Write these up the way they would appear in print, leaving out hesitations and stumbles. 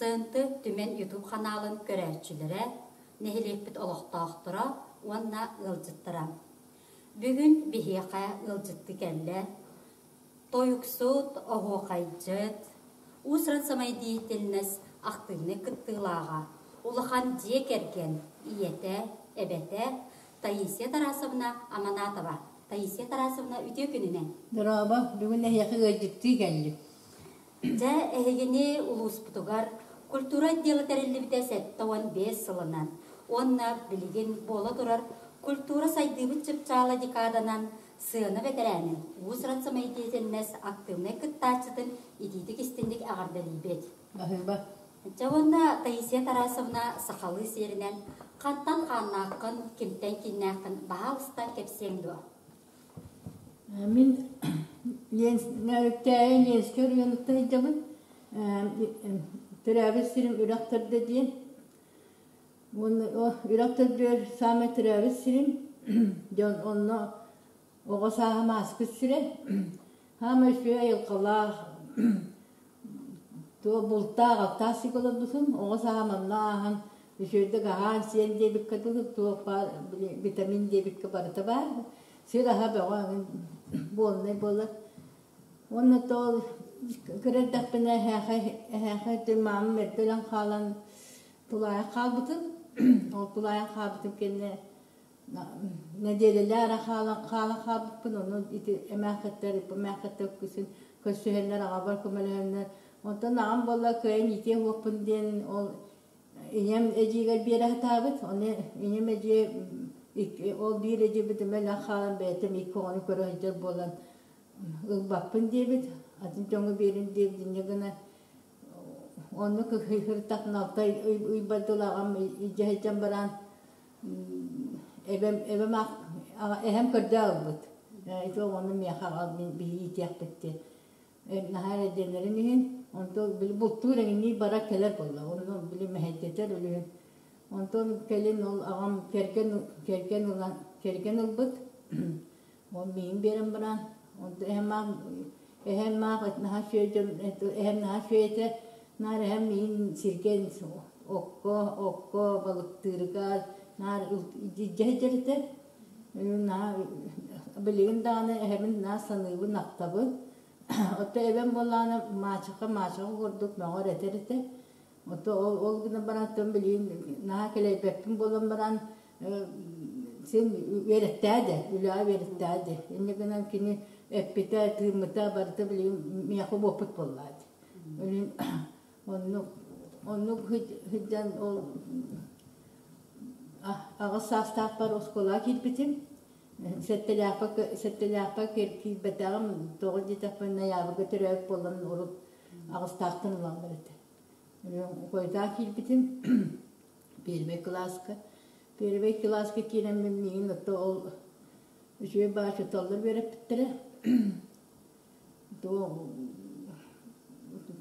Сынты Түмэн YouTube ханаалын көрөөччүлэрэ, нэһилиэкпит олохтоохторо уонна ыалдьыттара. Бүгүн биһиэхэ ыалдьыттыы кэллэ тойуксут, оһуохайдьыт, уус-уран самодеятельность актыыбынай кыттыылааҕа, улахан дьиэ кэргэн ийэтэ, эбэтэ Таисия Тарасовна Аманатова. Таисия Тарасовна үтүө күнүнэн! Дорообо, бүгүн эһиэхэ ыалдьыттыы кэллим. Дьэ, эһигини улууспутугар культура отдела тэриллибитэ 75 сылынан уонна билигин буола турар культура сайдыыбыт чыпчаала декаданан сыана бэтэрээнин, уус-уран самодеятельность актыыбынай кыттааччытын итиитик-истинник эҕэрдэлиибит. Баһыыба. Дьэ уонна Таисия Тарасовна сахалыы сиэринэн хантан хааннааххын, кимтэн кииннээххин баһаалыста кэпсиэҥ дуо? Мин Ленскэй Ленскэй оройуонуттан сылдьабын. Төрөөбүт сирим Үрэх Төрдө диэн. Уонна Үрэх Төрдүгэр саамай төрөөбүт сирим. Дьон онно оҕо сааһым ааспыт сирэ. Саамай үчүгэй айылҕалаах, туох бултаах-алтаах сиргэ олорбутум. Оҕо сааһым онно ааһан үчүгэйдик аһаан-сиэн диэбиккэ дылы туох баар витамин диэбиккэ барыта баар. Сир аһа бөҕө эҥин буолнай буолар. Уонна то кыра эрдэхпинэ эһээхэй эһээхэй маамам эрдэ өлөн хаалан тулаайах хаалбытым. Ол тулаайах хаалбытым кэннэ нэдиэлэлээх эрэ хаалан хаалан хаалбыппын ону ити эмээххиттэр эмээххиттэр үксүн көрсүһэннэр аҕабар көмөлөһөннөр онтон аҕам буолла кыайан иитиэ суохпун диэн ол ийэм эдьиийигэр биэрэ сатаабыт ону ийэм эдьиийэ ол биир эдьиийбит өлөн хаалан бэйэтин икки оҕону көрө сылдьар буолан ылбаппын диэбит атын дьоҥҥо биэрин диэбит инньэ гына оннук ыһыртахпына алта ыйбар дылы аҕам илдьэ сылдьан баран Эбэм эбэм аах эһэм көрдөө ылбыт. Ити оҕону миэхэ аҕал мин биһиги иитиэхпит диэн. Наһаа эрэйдэнэрин иһин онтон били бултуур эҥиннии барар кэлэр буолла. Онно били мэһэйдэтэр үлүһүн. Онтон кэлин ол аҕам кэргэн кэргэн ылан кэргэн ылбыт. Ол миигин биэрэн баран онтон эһэм аах эһэм аах наһаа үчүгэй дьон эһэм наһаа үчүгэй этэ. Наар эһэм миигин сиргэ окко окко балыктыырыгар наар илдьэ сылдьар этэ. Наһаа билигин даҕаны эһэбин наһаа саныыбын, ахтабын. Оттон эбэм буоллаҕына маачаха маачаха курдук мөҕөр этэр этэ. Ото ол ол гынан баран оттон билигин наһаа кэлэйбэппин буолан баран син үөрэттээ дэ, үлэҕэ үөрэттээ дэ. Инньэ гынан кини эппитэ, тыыммыта барыта билигин миэхэ буоппут буоллаа дии. Өлүн оннук оннук сылдьан ол аҕыс саастаахпар оскуолаҕа киирбитим. Сэттэлээхпэ сэттэлээхпэ киирбэтэҕим, тоҕо диэтэхпинэ ноябрьга төрөөбүт буолан урут аҕыстаахтан ылаллар этэ. Хойутаан киирбитим первый кылааска. Первый кылааска киирэммин миигин ото ол үчүгэй баҕа учууталлар үөрэппиттэрэ.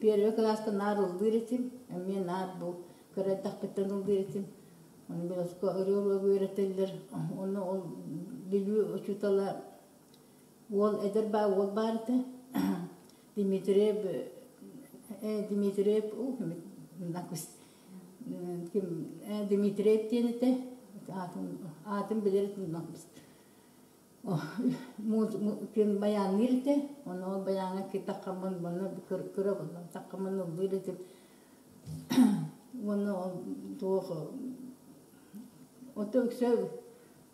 Первый кылааска наар ыллыыр этим, эмиэ наар бу кыра эрдэхпиттэн ыллыыр этим. Ону билоско ырыа уруогу үөрэтэллэр. Онно ол Бүлүү учуутала Уол эдэр баа уол баар этэ. Дмитриев Дмитриев ким Дмитриев диэн этэ. Аатын аатын билэр ким байаанныыр этэ. Ону ол байааҥҥа таххаммын манна кыра таххаммын ыллыыр этим. Уонна ол туох ото үксэ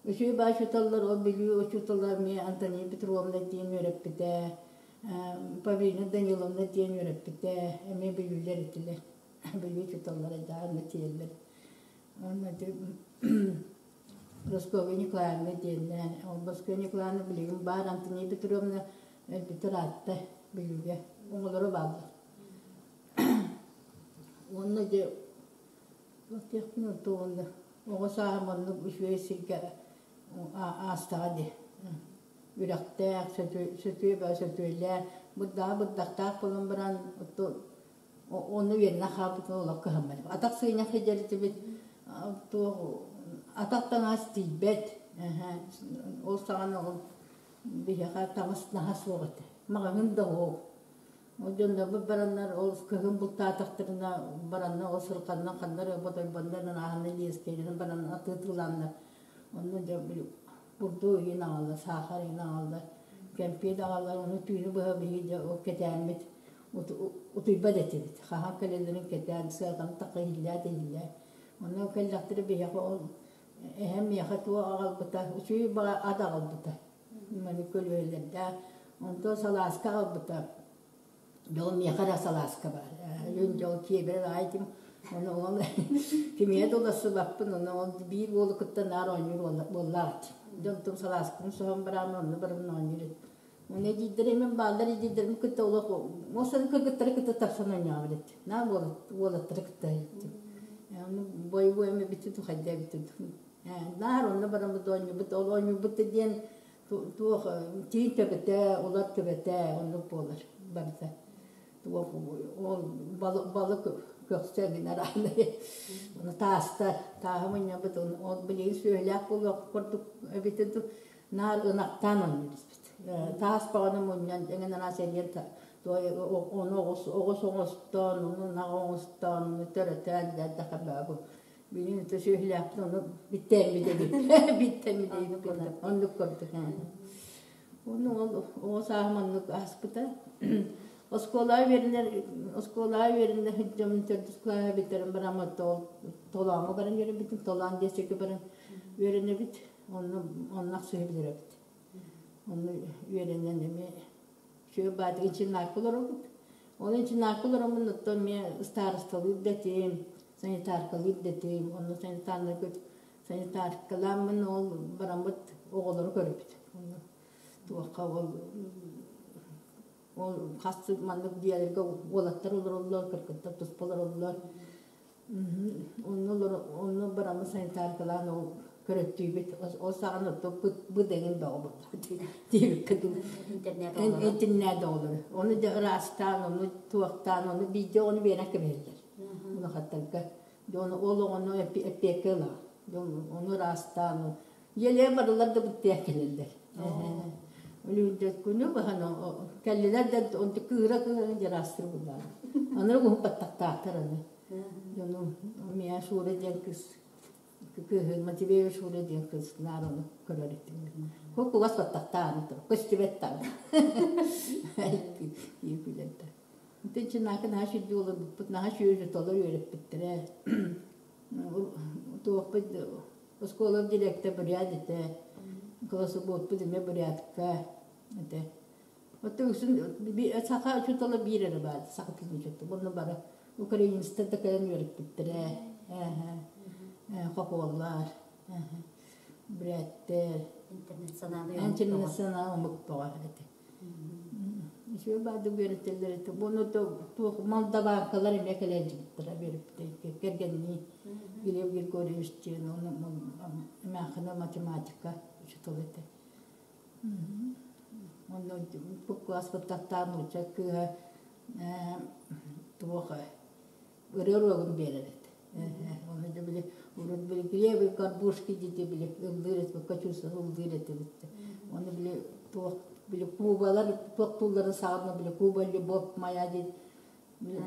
Үчүгэй баай учууталлар, ол Бүлүү учуутала эмиэ Антонина Петровна диэн үөрэппитэ, Павлина Даниловна диэн үөрэппитэ, эмиэ бүлүүлэр этилэр. Бүлүү учууталлара даҕаны тиийэллэр. Уонна Прасковья Николаевна диэннээн, ол Прасковья Николаевна билигин баар Антонина Петровна өлбүтэ ыраатта Бүлүүгэ. Оҕолоро бааллар. Уонна дьэ Туох уонна оҕо сааһым оннук үчүгэй сиргэ аастаҕа дии. Үрэхтээх, сөтүө бөҕө сөтүөлээх, бырдаҕа бырдахтаах буолан баран онно үөрэнэ хаалбытын олох кыһаммат. Атах сыынньах сылдьар этибит, туох атах таҥас тиийбэт. Ол саҕана ол биһиэхэ таҥас наһаа суох этэ. Маҕаһыын да суох. Ол дьоннорбут бараннар ол кыһын бултаатахтарына бараннар ол сырханнан ханна эрэ ботойбоннорунан ааһаннар лиэскэйдэрин баран атыытылааннар онно дьэ били бурдук иһин аҕаллар, саахар иһин аҕаллар, кэмпиэт аҕаллар, ону түүнү быһа биһиги дьэ ол кэтээммит утуйбат этибит. Хаһан кэлэллэрин кэтээн сыарҕаны тахха иһиллээ да иһиллээ. Онно кэллэхтэрэ биһиэхэ ол эһэм миэхэ туох аҕалбыта, үчүгэй баҕа ат аҕалбыта. Маны көлүөһэлэрдээх. Онтон салааска аҕалбыта. Дьол миэхэ эрэ салааска баар. Өлүн дьол киэбирэр аайтым. Ону ол кимиэ да улассыбаппын, ону ол биир уолу кытта наар оонньуур буоллаах этим. Дьонтум салааскабын соһон барааммын онно барабын оонньуур этим. Уонна эдьиийдэрим мин бааллар эдьиийдэрим кытта олох муостаны кыргыттары кытта тапсан оонньообут этим. Наар уолаттары кытта этим. Ону бойобуой эмэ бүтүн хайда эбитин Наар онно бараммыт оонньуубут, ол оонньуубут да диэн туох тииҥ төбөтө, улар төбөтө оннук буолар барыта. Туох ол балык көхсө эҥин араанай. Ону таастар, тааһы мунньабыт, ол билигин сүөһүлээх буолуох курдук эбитэ дуу, наар ынахтаан оонньуур испит. Таас баҕаны мунньан эҥин араас эриэн ону оҕус оҥостон, ону ынах оҥостон, ону төрөтөн дьэ бу Билин это сүөһүлээхпин ону биттэммит эбит. Биттэммит эбит оннук курдук. Ону ол оҕо сааһым оннук ааспыта. Оскуолаҕа үөрэнэр оскуолаҕа үөрэнэ сылдьаммын төрдүс кылааһы бүтэрэн баран ол Толооҥҥо баран үөрэммитим. Толоон диэсэкэ баран үөрэнэбит. Онно онно ахсыһы билэрэбит. Онно үөрэнэн эмиэ Үчүгэй баатык инчиннаакка олоробут. Ол инчиннаакка олороммун оттон эмиэ ыстаарысталыыр да этим, санитаркалыыр да этим. Онно санитарнай санитаркалааммын ол бараммыт оҕолору көрөбүт. Онно туохха ол ол хас маннык дьиэлэргэ уолаттар олороллор, кыргыттар туспа олороллор. Онно олоро онно бараммыт санитаркалаан ол көрөттүүбүт. Ол саҕана оттон быт эҥин бөҕө буолла диэбиккэ дылы. Интернет оҕолору. Ону дьэ ыраастаан, ону туохтаан, ону биирдэ ону биэрэн кэбиһэллэр. Улахаттарга. Дьэ ону ол оҕону эппиэккэ ылаҕын. Дьэ ону ыраастаан, дьиэлэрэ барылар да быттыйа кэлэллэр. Өлүүрдэ күнү быһан кэллилэр да онту кыыра-кыыра дьараастыр буллаҕа. Аны уһун баттахтаахтар аны. Дьону миа Шура диэн кыыс кыыһы Матвеева Шура диэн кыыс наар ону көрөр этим. Кугас баттахтаах көстүбэт даҕаны. Күлэрдэ. Ити чинаакы наһаа сүрдүү олорбуппут, наһаа сүөһү толор үөрэппиттэрэ. Туохпут оскуола директор бурят этэ, классобуоппут эмиэ бурятка этэ. Оттон үксүн саха учуутала биир эрэ баар, саха тылын учуутала. Онно бары украинецтар да кэлэн үөрэппиттэрэ, хохуоллар, бүрээттэр. Интернационал омук бөҕө этэ. Үчүгэй баардык үөрэтэллэр этэ. Буну туох молдаванкалар эмиэ кэлээдьибиттэрэ үөрэппитэ кэргэннии Глеб Григорьевич диэн ону эмээххинэ математика учуутала этэ. Онно кылаас баттахтаах нуучча кыыһа туох ырыа уруогун биэрэр этэ. Ону дьэ били урут били Глебы Горбушки диэти били ыллыыр этибит, Катюша ыллыыр этибит. Ону били туох били кубалар туохтуулларын саҕана били Куба любовь моя диэн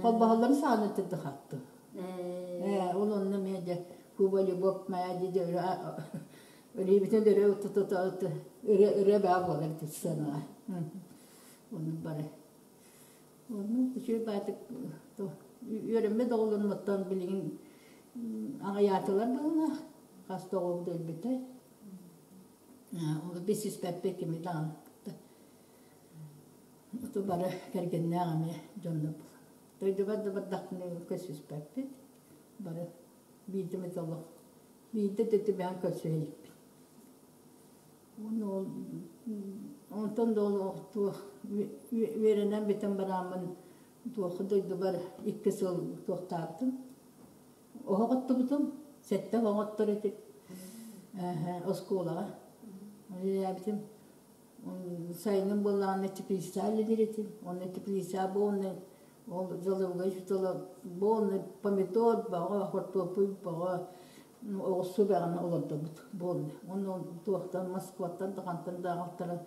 холбоһоллорун саҕана этирди хатты. Ээ ол онно эмиэ дьэ Куба любовь моя диэти өрүүбүтүн өрө тута ырыа ырыа баа буолар ити сценаҕа. Ону бары Онно үчүгэй баайдык үөрэммит оҕолорум оттон билигин аҕыйаатылар быһыылаах, хас да оҕобут өлбүтэ. Ол билсиспэппит кими даҕаны кытта. Ото бары кэргэннээх эмиэ дьоннор дойдубар да бардахпына көрсүспэппит. Бары биирдэ эмит олох биирдэ да түбэһэн көрсүһэ иликпит. Уонна ол онтон да ол туох үөрэнэн бүтэн барааммын туох дойдубар икки сыл туохтаабытым. Оһох оттубутум, сэттэ оһох оттор этим оскуолаҕа үлэлээбитим. Сайынын буоллаҕына теплица үлэлиир этим. Онно теплица буолна ол заловой буолна помидор бөҕө, хортуоппуй бөҕө оҕурсу бэҕэни олордобут буолла. Уонна туохтан Москваттан да хантан да аҕалтаран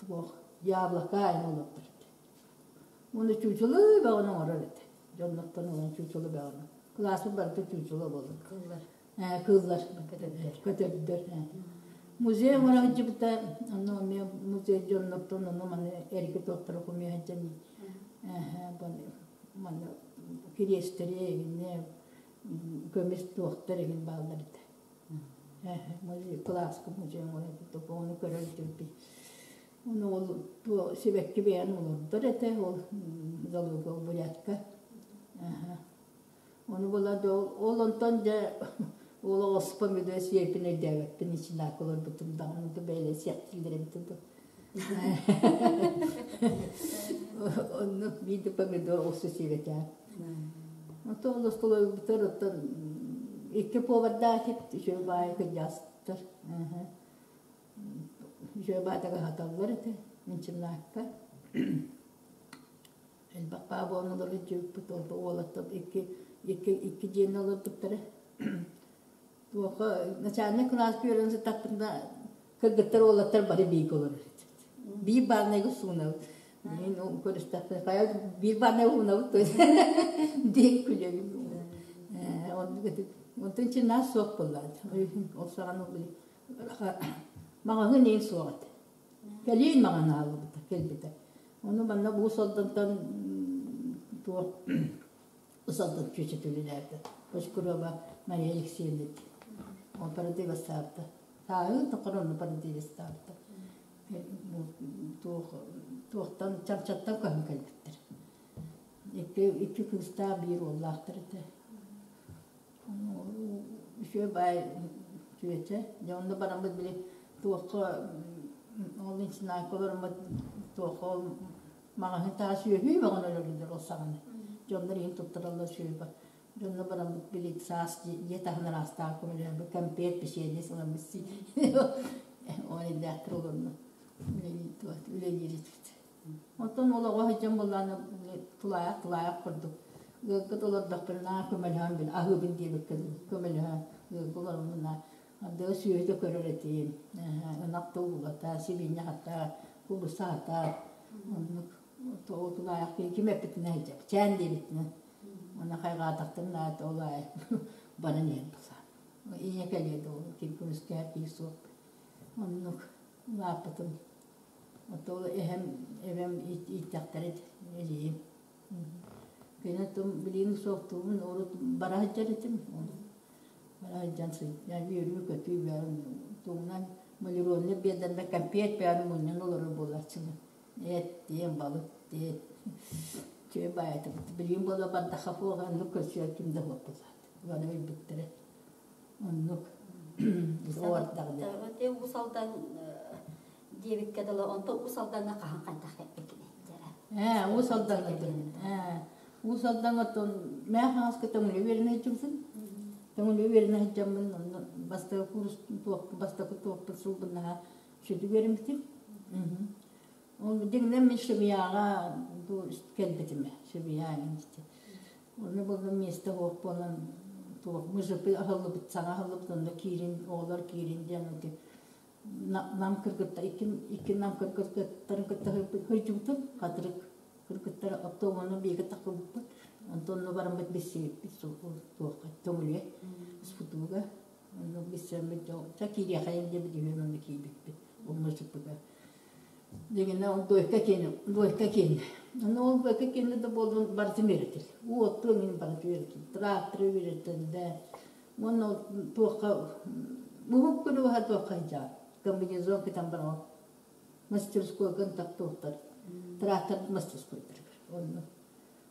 туох яблоко айан олордор этэ. Уонна чуучулу бөҕөнү оҥорор этэ. Дьоннортон ылан чуучулу бөҕөнү. Кылааспыт барыта чуучула буолар. Кыыллар. Кыыллар. Көтөрдөр. Көтөрдөр. Музей оҥоро сылдьыбыта, онно эмиэ музей дьоннортон ону маны эргэ туохтары хомуйа сылдьан маны кириэстэри эҥинэ көмүс туохтар эҥин бааллар этэ. Музей кылааска музей оҥоро ону көрөр этибит. Ону ол сибэкки бэйэн олордор этэ ол залога бурятка. Ону була ол онтон дьэ ол оҕоспо мүдэ сиэпин өйдөөбөппүн ичинаак олорбутум даҕаны да бэйэлэ сиэхтииллэр эбитэ дуу. Оннук биир да помидор оҕусу сиэбэтэ. Онтон ол остолобуйбутар оттон икки повардаах этибит үчүгэй баайы кырдьаастар. Үчүгэй баатага аһаталлар этэ интернакка. Элбэх баабыан олорор дьиэбиппит уолаттар икки икки икки дьиэни олорбуттара. Туохха начальник кылааска үөрэнэ сыттахпытына кыргыттар уолаттар бары бииргэ олорор этибит. Биир бааннайга суунабыт. Мин көрүстэхпинэ хайа биир бааннайга уунабыт диэн күлэбин. Оннук этик. Онтон чинаас суох буоллаҕа. Ол саҕана маҕаһыын иин суох этэ. Кэлиин маҕан ааллыбыта, кэлбитэ. Ону манна Уус Алдантан туох Уус Алдан чүөчэтэ үлэлээбитэ. Бочкуруоба Мария Алексеевна ол парадигастаабыта. Тааһы тохор онно парадигастаабыта. Туох туохтан Чамчаттан көһөн кэлбиттэр. Икки икки кыыстаах биир уоллаахтар этэ. Үчүгэй баай чүөчэ. Дьэ онно бараммыт били туохха ол инсинайка олороммут туохха ол маҕаһыын таас үөһүү бөҕөнү өлөрүллэр ол саҕана. Дьоннор иһин туттараллар сүөһү Дьонно бараммыт били саас дьиэ таһын араастаах көмөлөһөммүт кэмпиэт печенье ыламмыт сии. Ол эллээхтэр олорно үлэлиир этибит. Оттон ол оҕо сылдьан буоллаҕына тулаайах тулаайах курдук ыалга да олордохпуна көмөлөһөн били аһыыбын диэбиккэ дылы көмөлөһөн ыалга олороммуна ардыга сүөһү да көрөр этим ынах да уулата сибиинньэ аһата куурусса аһата оннук тулаайах киһи ким эппитинэн сылдьабыт чээн диэбитинэн уонна хайҕаатахтарына аата ол аайы баран иһэн тахсаан ийэ кэлиэ да ким көмүскэһэр киһи суох оннук улааппытым. Отол эһэм, эбэм ииттэхтэрэ эдьиийим. Кини тум билигин суохтуубун урут бара сылдьар этим. Бара сылдьан сылдьан үөрүү-көтүү бөҕө тугунан малиронный биэрдэннэ кэмпиэт бөҕөнү мунньан олорор буолааччылар. Эт диэн, балык диэн. Үчүгэй баайытыбыт. Билигин буола бардахха суох оннук көрсүөр ким да суох буолаат. Бары өлбүттэрэ. Оннук. Уус Алдан диэбиккэ дылы, онтон Уус Алдаҥҥа хаһан хайдах кэлбиккиний? Ээ, Уус Алдаҥҥа ээ, Уус Алдаҥҥа оттон мээ хаҥаска Төҥүлү үөрэнэ сылдьыбытым. Төҥүлү үөрэнэ сылдьаммын онно бастакы курс туох бастакы туохпут сылбын наһаа сүдү үөрэммитим. Ол дьиҥинэн мин Шевияҕа бу кэлбитим Шевия ити. Онно буолла миэстэ суох буолан туох мыжыпы аһыллыбыт саҥа аһыллыбыт онно киирин оҕолор киирин диэн ити Нам кыргыттар икки икки Нам кыргыттарын кытта сылдьыбытым хатырык кыргыттар оптуобуһунан бииргэ тахсыбыппыт онтон онно бараммыт билсибиппит туохха Төҥүлүгэ СПТУга онно билсэммит дьэ киириэхэйин диэбит үһүөн онно киирбиппит ол мыжыппыга дьиҥинэ ол дуойка киэнэ дуойка киэнэ ону ол дуойка киэнэ да буоллун барытын үөрэтэр уотту эҥин барытын үөрэтэр тракторы үөрэтэллэр Уонна туохха уһук күнү быһа туохха сылдьаҕын? Комбинезон кэтэн бараҕын. Мастерскойга ынтах туохтар. Трактор мастерскойдарыгар. Онно.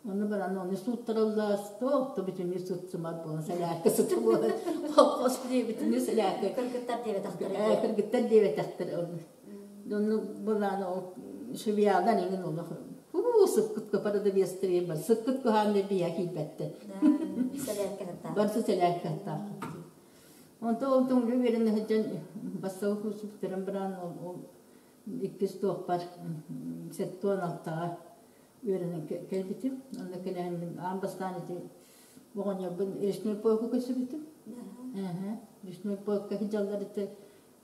Онно баран ону сууттараллар, туох да бүтүннүү сыт-сымар буолан сэлээккэ сыта буолан холкуос бүтүннүү сэлээккэ. Кыргыттар диэбэтэхтэр. Ээ, кыргыттар диэбэтэхтэр. Онно былаан ол швеядан иҥин олох Уу, сыккыт көпөр да биэстэрийэн бар. Сыккыт куһаан да биһэ киирбэттэр. Сэлээккэ саттаах. Барсы сэлээккэ саттаах. Онто ол төҥүлү үөрэнэ сылдьан бастакы курсу бүтэрэн баран ол, ол иккис туохпар 76-ҕа үөрэнэн кэлбитим. Онно кэлэн мин аан бастаан ити оҕонньорбун речной полка көрсүбүтүм. Речной полка сылдьаллар ити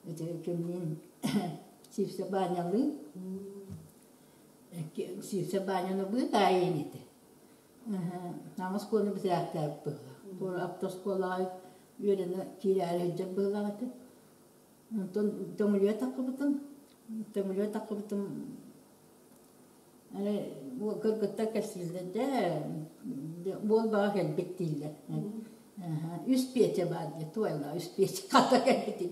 ити кимниин Сивсе Баанньалыын. Сиирсэ Баанньаны быыкаайын этэ. Аҕыс оскуоланы бүтэрээхтээбит быһыылаах. Туора автоскуолаҕа үөрэнэ киирээри сылдьар быһыылаах этэ. Онтон Төҥүлүгэ таххыбытым, Төҥүлүгэ таххыбытым эрэ кыргыттар кэпсииллэр дьэ буол баҕа кэлбит дииллэр. Үс Петя баар дии, туойла үс Петя хата кэлбитин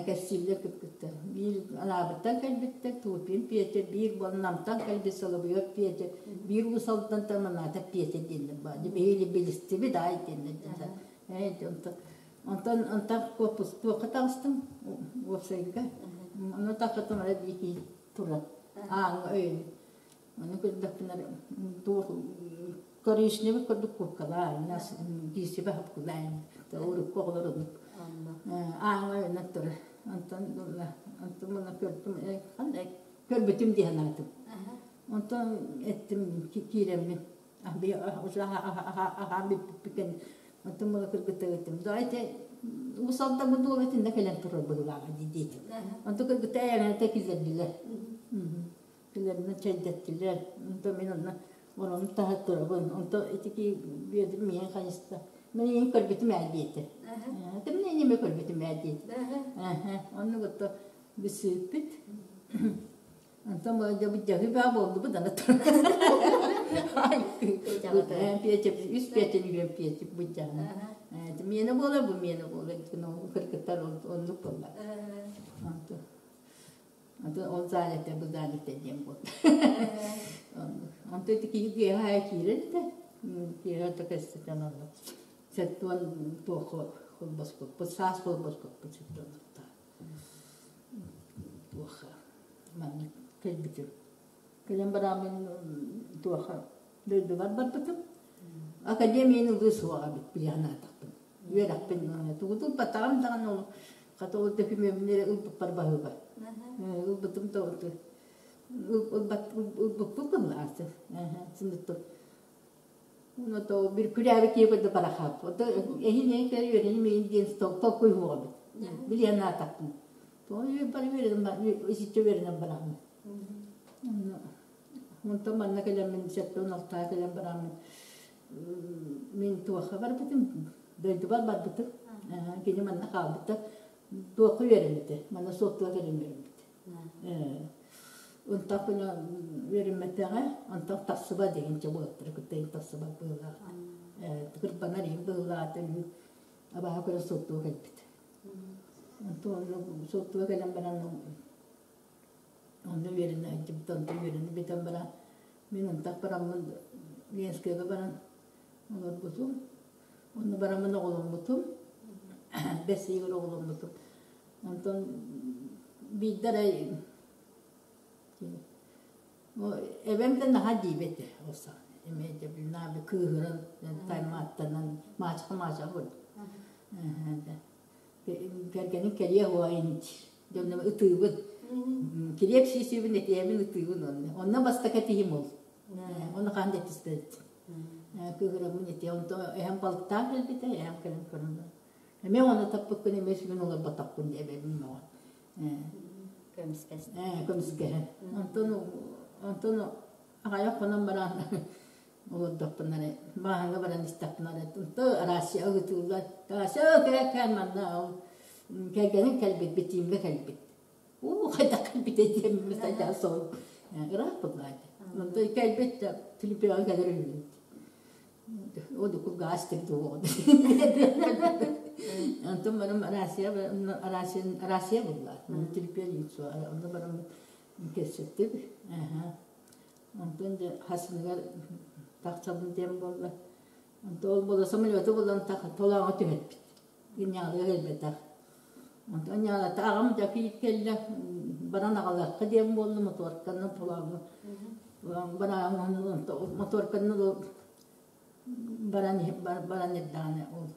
кэпсииллэр кыргыттар. Биир Анаабыттан кэлбиттэр, Тупин Петя, биир Намтан кэлбит Соловьев Петя, биир Уус Алдантан Манатов Петя диэннэр баар. Биһиги билистибит аай диэннэр. Онтон онтон онтон корпус туохха таҕыстым уопсайга. Ону таххытым эрэ биир турар ааҥҥа өйөн. Ону көрдөхпүнэ туох коричневый курдук куркалаан, киисибэ хапкылаан, урукку оҕолор оннук ааҥҥа өйөнөн турар. Онтон онтон муна көрдүм, көрбүтүм дии санаатым. Онтон эттим киирэммин аһаан бүппүппүкэн онтон муна кыргыттар давайте усалдаммыт буола итиннэ кэлэн турар быһыылааҕа дии диэтим. Онтон кыргыттар эйэҥэтэ киллэрдилэр. Киллэринэн чэйдэттилэр. Онтон мин онно оронум таһа турабын. Онтон ити Бүөтүр миигин хайыста. Мин эйигин көрбүтүм ээ диэтэ. Мин эйигин эмиэ көрбүтүм ээ диэтэ. Оннук отто бүссүүппүт. Онтон дьаһыы баа буоллубут аны Петя үс Петя үһүөн Петя быдьаһына. Миэнэ буолар бу миэнэ буолар кыргыттар оннук буолла. Онтон ол занята бу занята диэн буолла. Онтон ити киһи киэһэ киирэр этэ. Киэһэ то кэстэтэн оннук. Сеттуон туоху холбоспуппут, саас холбоспуппут сеттуон Туоха маннык кэлбитим. Кэлэн бараммын туоха дойдубар барбытым. Академияны ылыы суоҕа эбит билэ санаатахпын. Үөрэхпин тугу тылбатаҕым даҕаны ол хата ол дөкүмүөммүн эрэ ылбыппар баһыыба. Ылбытым да ылбыппын быһылаах. Сыныттым. Ото бир күрээбит киһи курдук барахаап. Ото эһин эһин кэлэ үөрэним эйин диэн толкуй суоҕа эбит. Билиэн наатахпын. Тоҕо бары үөрэнэн исиччэ үөрэнэн бараммын. Онтон манна кэлэммин сэттэ алтаа кэлэн бараммын мин туохха барбытым дойдубар барбытым. Кини манна хаалбыта. Туохха үөрэммитэ. Манна суоттуга кэлэн үөрэммитэ. Онтон үөрэммэтэҕэ, онтон тахсыба деген дьэ уолаттары кытта тахсыбат быһыылаах. Кырбанар иһин быһыылаах абааһы көрө суоттуга кэлбит. Онтон суоттуга кэлэн баран онно үөрэнэ сылдьыбыт, онтон үөрэнэ бүтэн баран мин ынтах бараммын Ленскэйгэ баран олорбутум. Онно бараммын оҕоломмутум. Бэс ыйыгар оҕоломмутум. Онтон биирдэ эрэ эбэм да наһаа диибэт этэ ол саҕана. Эмиэ дьэ наабы кыыһыран, таймааттанан, маачаха-маачаха курдук. Кэргэним кэлиэ уо ини дьонно ытыыбын. Килиэп сиисибин, этиэбин ытыыбын онно. Онно бастакы этиһим ол. Онно хаһан да этиспэт. Кыыһыраммын этиэ. Онтон эһэм балыктаан кэлбитэ, эһэм кэлэн көрөн Эмиэ ону таппыккын эмиэ сүгүн олорботохпун диэбэбин мөҕөн. Көмүскэс. Көмүскэһэн. Онтон онтон аҕайах хонон баран олордохпуна эрэ бааһыҥҥа баран истэхпинэ эрэ онто Россия ыытыллар. Тася кээ манна ол кэргэним кэлбит битиимҥэ кэлбит. Уу хайдах кэлбитэ диэммин садьаа сол ыраах буоллаҕа. Онтон кэлбит Филиппиҥҥа кэлэр үһүбүт. Онтон баран Россия Россия булла. Терпение Онно баран кэпсэттик. Онтон дьэ хасыныгар тахсабын диэн буолла. Онтон ол буола самолету булан толооҥҥо түһэрбит. Ньаалыга кэлбэтэх. Онтон ньаалата аҕам дьэ кийиит кэллэ баран аҕалыахха диэн буолла моторканан толооҥҥо баран моторканан баран баран эрдэҕинэ ол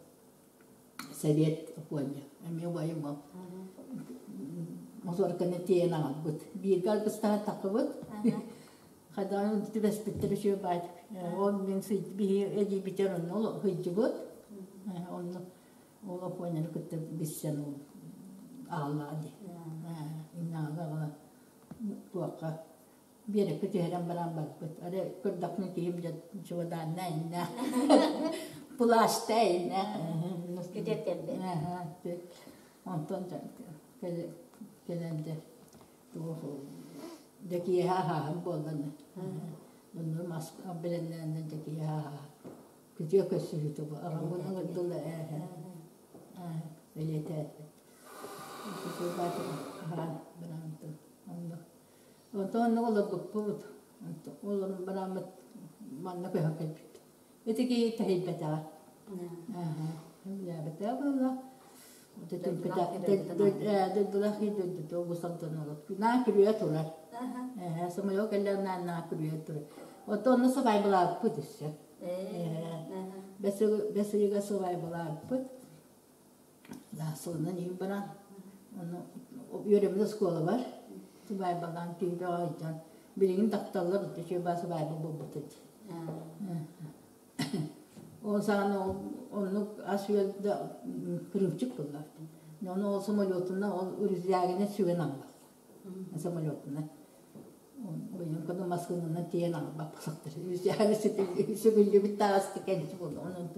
совет Коня эмиэ убайым ол моторканы тиэйэн аҕалбыт бииргэ аргыстаһан таххыбыт хайдаҕын түбэспиттэр үчүгэй баайдык ол мин биһи эдьиийбитигэр онно сылдьыбыт онно ол Оппуонньаны кытта билсэн ол аҕаллаҕа дии иннэ аҕала туохха. Биэрэккэ түһэрэн баран барбыт. Арай көрдөхпүнэ киһим дьэ чуодаанна иннэ, плащта иннэ. Күтэр кэлбит. Онтон кэлэн дьэ туох дьэ киэһэ аһааһын буолланы. Онно мас бэлэмнээннэр дьэ киэһэ аһааһын. Күтүө көрсүһүүтэ бу. Аҕабын ыҥырдылар ээ. Бэлиэтээтэ. Күтүө баатыр аһаан бараамтын. Онно Онтон оннук олорбуппут. Олорон бараммыт манна көһөн кэлбиппит. Ити киһи тэһийбэтэҕэ. Үлээбэтэҕэ буолла. Дойдулаах дойдута угусалтан олор. Наа күрүө турар. Самолет кэллэҕинэ наа күрүө турар. Оттон онно сыбаайбалаабыппыт өссө. Бэс ыйыгар сыбаайбалаабыппыт. Сылынан иһин баран, ону үөрэммит оскуолабар сыбаайбалаан киһи бөҕө сылдьан, билигин тапталлар үчүгэй баа сыбаайба буолбут этэ. Ол саҕана оннук ас-үөл да кырыымчык буолла. Ону ол самолетунан, ол рюкзагынан сүгэн аҕаллар. Самолетунан. Быйыл массыынанан тиийэн аҕалбаппатахтар. Рюкзагы сүгүллүбүт таҕаста кэнчи буолла. Онон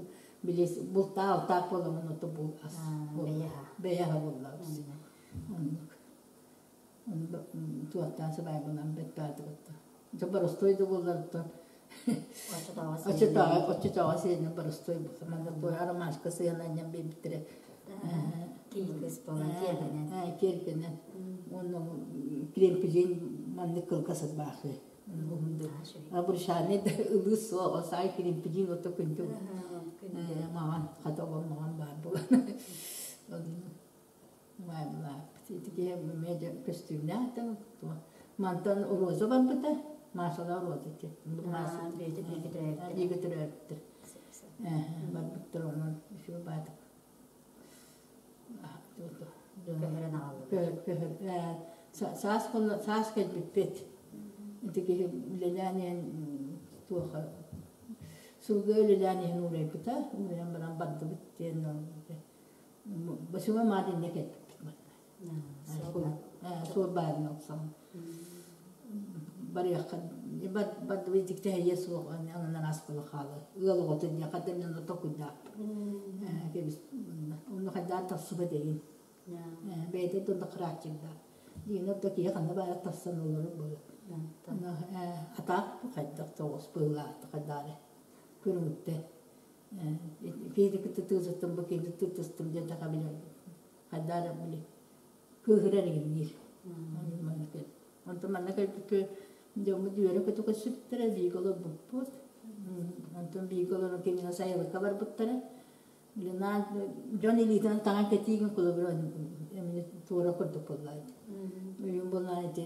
били бултаа-алтаах буоламмын ото бул ас бэйэ аһа буолла оннук туохтаан сыбаайбалаан бэрт баатыбытта дьэ боростуой да буоллар оччотооҕу оччотооҕу сиэнин боростуой манна туой ромашка сыһан анньан биэрбиттэрэ киһи буолан киэргэнэн киэргэнэн уонна кремпилин маннык кылгас ырбаахы Обручальный да ылыы суох, осаай киримпидиин ото күндү маҕан хата ол маҕан баар буолан Ити киһи эмиэ көстүүмнээх да мантан Роза барбыта, Машалаах Роза ити. Бииргэ төрөөбүттэр. Барбыттар онон үчүгэй баатык. Көһөрөн аҕаллылар. Саас саас кэлбиппит. Ити киһи үлэлээн иһэн туоха сылгы үлэлээн иһэн уурайбыта. Уурайан баран бардыбыт диэн Басыма маат иннэ кэлбиппит манна. Суол баарына охсон. Барыахха бардыбыт дьиктэһийэ суох ананан аспала хаалар. Ыал оҕото диэн хадда мен токуйдааппыт. Кэбис онно хайдаан тахсыбат эйин. Бэйэтэ да кырааччыгдаах. Диэн да киһи ханна баара тахсан олорор буолар. Атаах хайдах тоҕус быһыылаахтык хайдаары көрүҥүттэ. Киһи кытта тыытыстым бу киһи тыытыстым диэтэхэ билэр хайдаары били кыыһырар иҥниир. Онтон манна кэлбиккэ дьоммут үөрэ-көтө көрсүбүттэрэ, бииргэ олорбуппут. Онтон бииргэ олорон кинигэ сайылыкка барбыттара. Дьон илиитинэн таҥан кэтиигин холобура эмиэ туора курдук буолла. Үйүн буоллаан ити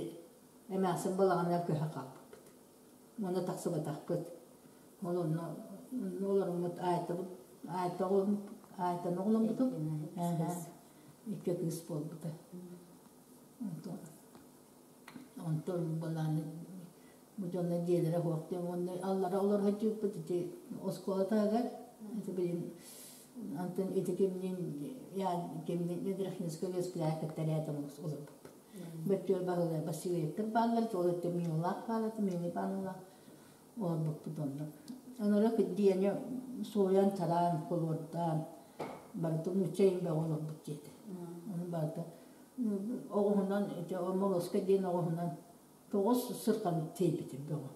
эмээхсин балаҕаныгар көһө хаалбыппыт. Уонна тахсыбатахпыт. Ол онно олоруммут аайтабыт аайтаны оҕоломмутум. Икки кыыс буолбута. Онтон онтон балааны бу дьонно дьиэлэрэ суох диэн уонна аллара олоро сылдьыбыппыт ити оскуола таһыгар ити билин антон ити кимниин я кимниин Ядрахинскай үөскүлээх кытта рядом олорбуппут. Бөттүөр баһылай Васильевтар бааллар, ол өттө Милалаах баалата, Мила Ивановна олорбуппут онно. Онора диэни суойан тараан, холуордаан, барыта нуучча бөҕө олорбут диэтэ. Ону барыта оҕуһунан ити Моруоска диэн оҕуһунан тоҕус сырхан тиэйбитим бөҕө.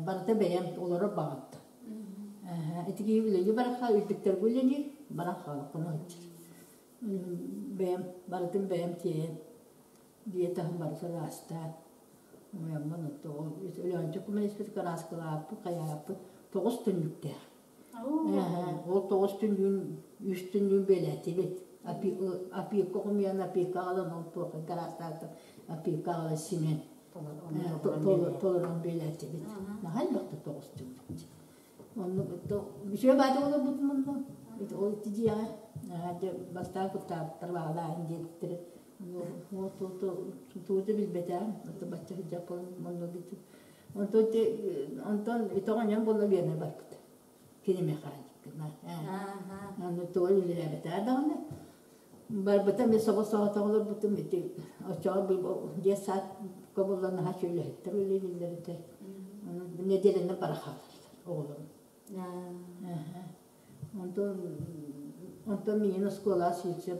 Барыта бэйэм олорор баҕаттан. Ити киһи үлэлии барахха үрдүктэргэ үлэлиир, баран хаалахпын сылдьар. Бэйэм барытын бэйэм тиэйэн дьиэ таһын барыта ыраастаан уйаммын Өлөөнчүк кумалеспыт кырааскалааппыт хайааппыт тоҕус түннүктээх. Ол тоҕус түннүгүн үс түннүгүн бэлээтибит. Опилка хомуйан опилка аҕалан ол туохха гараастаахтар опилка аҕалан симэн толорон бэлээтибит. Наһаа элбэхтэ тоҕус түннүк. Оннук үчүгэй баайдык олорбутум онно. Ол ити дьиэҕэ дьэ бастаан куттаабыттар баҕалааһын диэбиттэрэ. Тугу да билбэтэҕим. Бачча сылдьар онно Онтон онтон ити оҕонньор буолла үөнэ барбыт. Кини механик. Аны тугу үлэлээбэтэ даҕаны. Барбыта мен соҕус-соҕотох олорбутум ити оччоҕо детсадка буолла наһаа үлэһиттэр үлэлииллэр этэ. Нэдиэлэнэн бара хаалаллар оҕолорум. Онтон онтон миигин оскуолаҕа Сивцев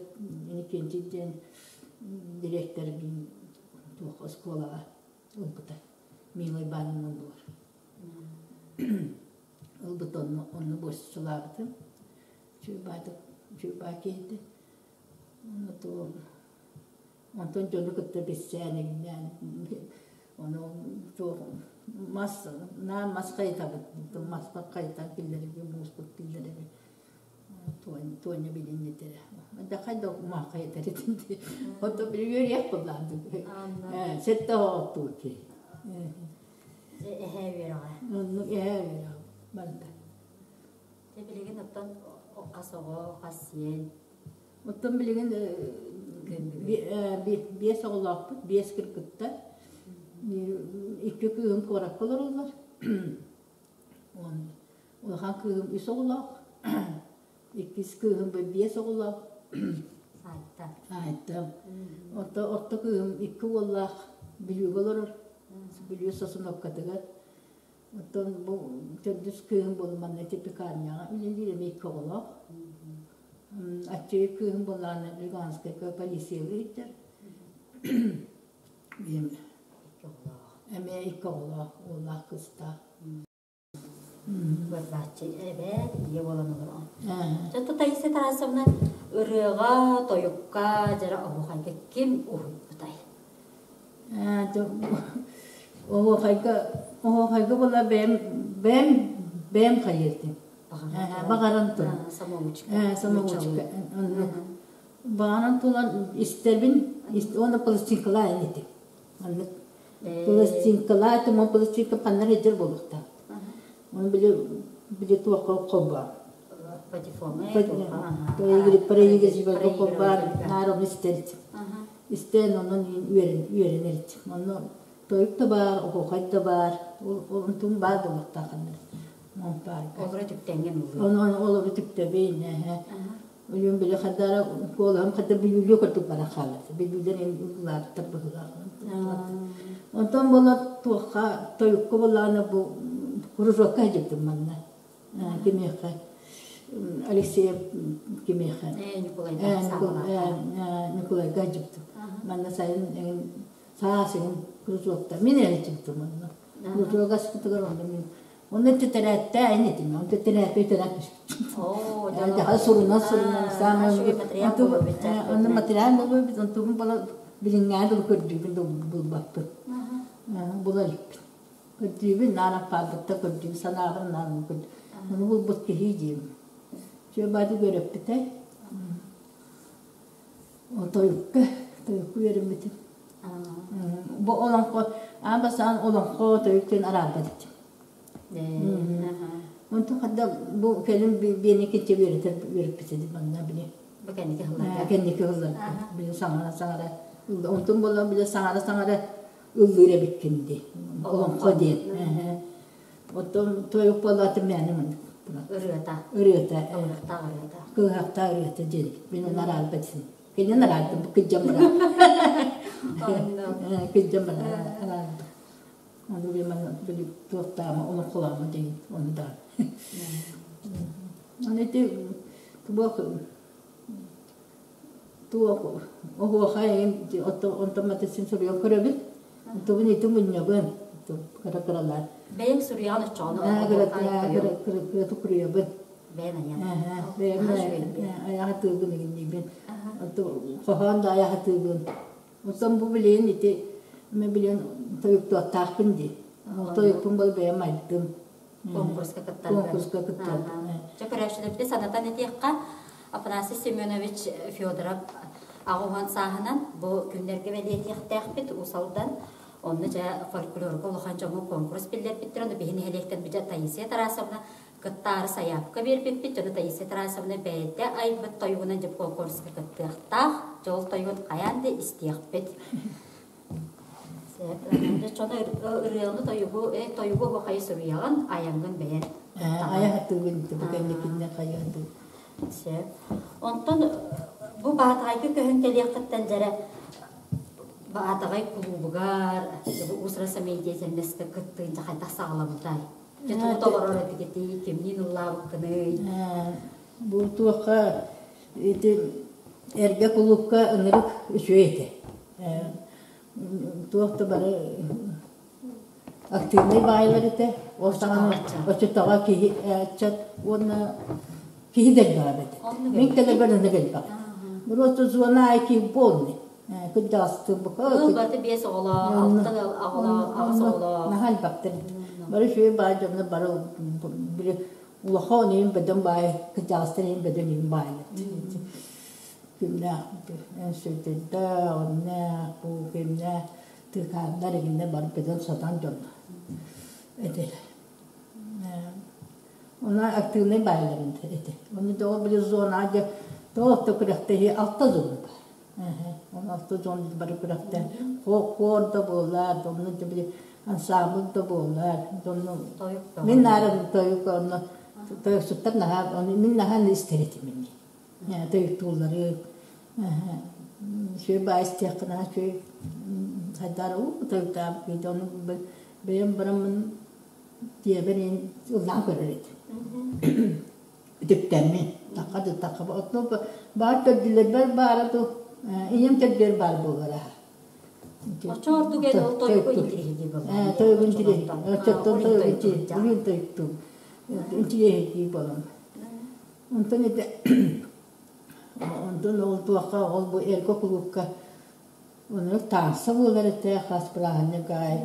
Иннокентий диэн дириэктэр миигин туох оскуолаҕа ылбыта. Милый Ивановна буолар. Ылбыт онно онно буоччулаабытым. Чуйбаатык чуйбаа киһитэ. Онно тугу онтон дьону кытта билсээн иҥнээн ону туох мас наар мас хайытабыт маспар хайытан киллэрэбин мууспут киллэрэбин Туонньа билиннитэрэ дахай да умаах хайытар этин Ото били үөрүйэх буоллаан сэттэ оҕоттуу киһи Эһээ үөрэҕэ. Оннук эһээ үөрэҕэ барда. Дьэ билигин оттон хас оҕо, хас сиэн? Оттон билигин биэс оҕолоохпут, биэс кыргыттар. Икки кыыһым куоракка олороллор. Улахан кыыһым үс оҕолоох, иккис кыыһым биэс оҕолоох. Айта. Айта. Орто, орто кыыһым икки уоллаах Бүлүүгэ олорор. Бүлүү Сосуновкатыгар. Оттон бу төрдүс кыыһым буолла манна ити пекарняҕа үлэлиир эмиэ икки оҕолоох. Аччыгый кыыһым буоллаҕына Луганскайга полициялыы иттэр. Эмиэ икки оҕолоох, уоллаах кыыстаах. Барбааччы эбээт ийэ буолан олороҕун. Дьэ Таисия Тарасовна ырыаҕа, тойукка дьара оһуохайга ким уһуйбутай? Оһуохайга оһуохайга буола бэйэм бэйэм бэйэм хайыыртым. Баҕаран туран. Самоучка. Самоучка. Оннук. Баҕаран туран истэбин уонна пластинкалаан этим. Маннык пластинкалаа этим, пластинка ханна эрэ дьэр буолуохтаах. Оны били били туохха холбоон. Проигрыватель холбоон наар ону истэр этим. Истэн онон үөрэнэр этим. Онно тойук да баар, оһуохай да баар, онтум баар буолуохтаах Олору түптэҥҥин ыллыыр. Олору түптэбин, Ойуун били хардара куолаһым хата бүлүүлүү курдук баран хаалар. Бүлүүлэр эн ыллаабыттар быһыылаах. Онтон буола туохха тойукка буоллаҕына бу кружокка сылдьыбытым манна. Кимиэхэ Алексеев кимиэхэ Николайга сылдьыбытым. Манна сайын эҥин саас эҥин кружокта мин эрэ сылдьыбытым онно. Кружок аспытыгар онно мин Онно тэтэрээттээ ин этим, он тэтэрээппэ үтэрэн Дьаха сурунан сурунан саамай онно материал буолбут, онтубун була билиҥҥээ дылы көрдүүбүн да булбаппын. Була иликпин. Көрдүүбүн наар аппаабытта көрдүүбүн санаабын наар Ону булбут киһи диим. Чүөбаады көрөппүтэ. Тойукка, тойукка үөрэммитим. Бу олоҥхо, аан бастаан олоҥхо тойук диэн араарбат этим. Онтон хадда бу кэлин биэни киччэ үөрэтэр үөрэппит этим манна били. Бу кэнники сылларга. Кэнники сылларга. Били саҥара саҥара онтон буолан били саҥара саҥара ыллыыр эбиккин дии. Олоҥхо диэн. Оттон тойук буоллаатым мээнэ маннык Ырыата. Ырыата. Кылыһахтаах ырыата. Кылыһахтаах ырыата диэн. Мин оны араарбат этим. Кинин араардым, бу кыдьам барар. Кыдьам барар араардым. Ону били манна били туохтаама, олоҥхоломо диэн ону да. Аны ити туох туох оһуохай эҥин онтон мата син суруйан көрөбүн. Онтубун ити мунньабын кыра-кыралаан. Бэйэҥ суруйаҕын оччоҕуна Кыра куруйабын. Бэйэм айан. Бэйэм айаҕа тыыгын игинниибин. Хоһоон да айаҕа тыыгын. Оттон бу билигин ити мен билигин тойуктуохтаахпын дии. Тойукпун бол бэйэм айдым. Конкурска кыттаргын. Конкурска кыттарбын. Дьэ көрөөччүлэрбитин санатан этиэххэ, Афанасий Семенович Федоров 80 сааһынан бу күннэргэ бэлиэтиэхтээхпит Уус Алдан. Онно дьэ фольклорга улахан дьоҥҥо конкурс биллэрбиттэр. Ону биһи нэһилиэктэн бүтэ Таисия Тарасовна кыттаары сайаапка биэрбиппит. Дьону Таисия Тарасовна бэйэтэ айбыт тойугунан дьэ конкурска кыттыахтаах. Дьэ ол тойугун хайаан да истиэхпит. Дьоно ырыаны тойугу, тойугу оһуохайы суруйаҕын, айаҥҥын бэйэн. Айа хатыыбын бу кэнникиннэ хайа Онтон бу баар. Баатаҕайга көһөн кэлиэххиттэн дьэрэ Баатаҕай кулуубугар уус-уран самодеятельноска кыттыын дьэ хайдах саҕаламмытай? Дьэ тугу толорор этигитий, кимниин ыллаабыккыный? Бу туохха ити эргэ кулуупка ынырык үчүгэй этэ. Туох да бары активнай баайылар этэ. Ол саҕана оччотооҕу киһи ыччат уонна киһи да элбэҕэ этэ. Мин кэлэрбэр ынырык элбэх. Просто зона аайы киһи полный. Кырдьаҕастыырбыка. Ыал барыта биэс оҕолоох, алта оҕолоох, аҕыс оҕолоох. Наһаа элбэхтэр. Бары үчүгэй баай дьоннор бары били улахан иһин бөдөҥ баай, кырдьаҕастар иһин бөдөҥ иһин баайлар. Кимнээх сүрдэрдээх, оннээх, бу кимнээх тыыкааннар игиннэр бары бөдөҥ сатаан дьоннор этилэр. Онон активнай баайларын этэ. Ону тоҕо били зона дьэ тоҕо күрэхтэһии алта зона баар. Ол алта дьон бары күрэхтэр хор да буолар, онно били ансамбль да буолар. Онно мин наара тойук онно тойуксуттар наһаа ону мин наһаа истэр этим тойуктууллары үчүгэй баай истиэххэ наһаа үчүгэй хайдаар уу тойуктаабыт киһи ону бэйэм бараммын дьиэбэр ыллаан көрөр этим үтүктэммин тахха да тахха оттон баар төрдүлэрбэр баара ду ийэм төрдүөр баар буолара Оччо ордук эн ол тойугу интириэһиргии буолла. Тойугу интириэһиргии. Оччоттон тойугу интириэһиргии интириэһиргии буолан. Онтон ити онтон ол туохха ол бу эргэ кулуупка оннук таҥса буолар этэ хас бырааһынньык аайы.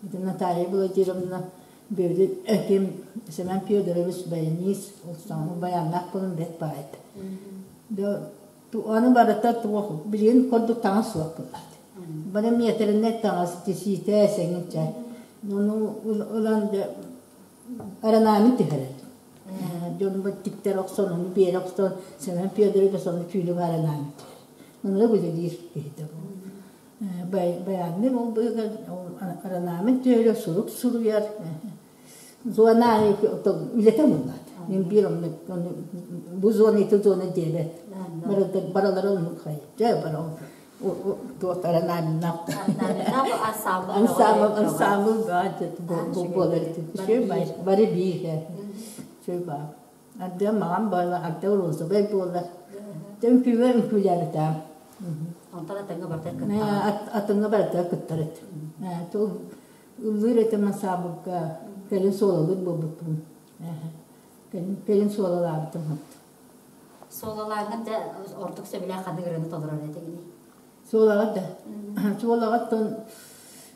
Ити Наталья Владимировна Бүөтүр ким Семен Федорович баянист ол саҥа баяннаах буолан бэрт баай этэ. Аны барыта туох билигин курдук таҥас суох буоллаат. Бары миэтэринэй таҥас тисиитэ сэҥин чэ. Ону ылан дьэ аранаамын түһэрэр. Дьон тиктэр охсон, ону биэрэ охсон, Семен Федорович ону түүлүк аранаамын түһэр. Онно үлэлиир киһитэ бу. Баянныыр ол быыһыгар аранаамын түһэрэ, сурук суруйар. Зона үлэтэ буоллаат. Мин биир оннук бу зона ити зона диэбэт. Баралара оннук хайа. Дьэ бара туох аранаамыннаах. Ансамбль ансамбль буолар бары биир. Үчүгэй баар. Ардыа маҕан буолар, ардыа розовай буолар. Үҥкүүгэ үҥкүүлээбитэ. Онтон атыҥҥа барытыгар кыттар. Атыҥҥа барытыгар кыттар этим. Ыллыыр этим ансаамбылга, кэлин суолалыыр буолбуппун. Кэлин суолалаабытым. Суолалааҥҥын да ордук сөбүлээн ханнык ырыаны толорор этигиний? Суолаҕа да. Суолаҕа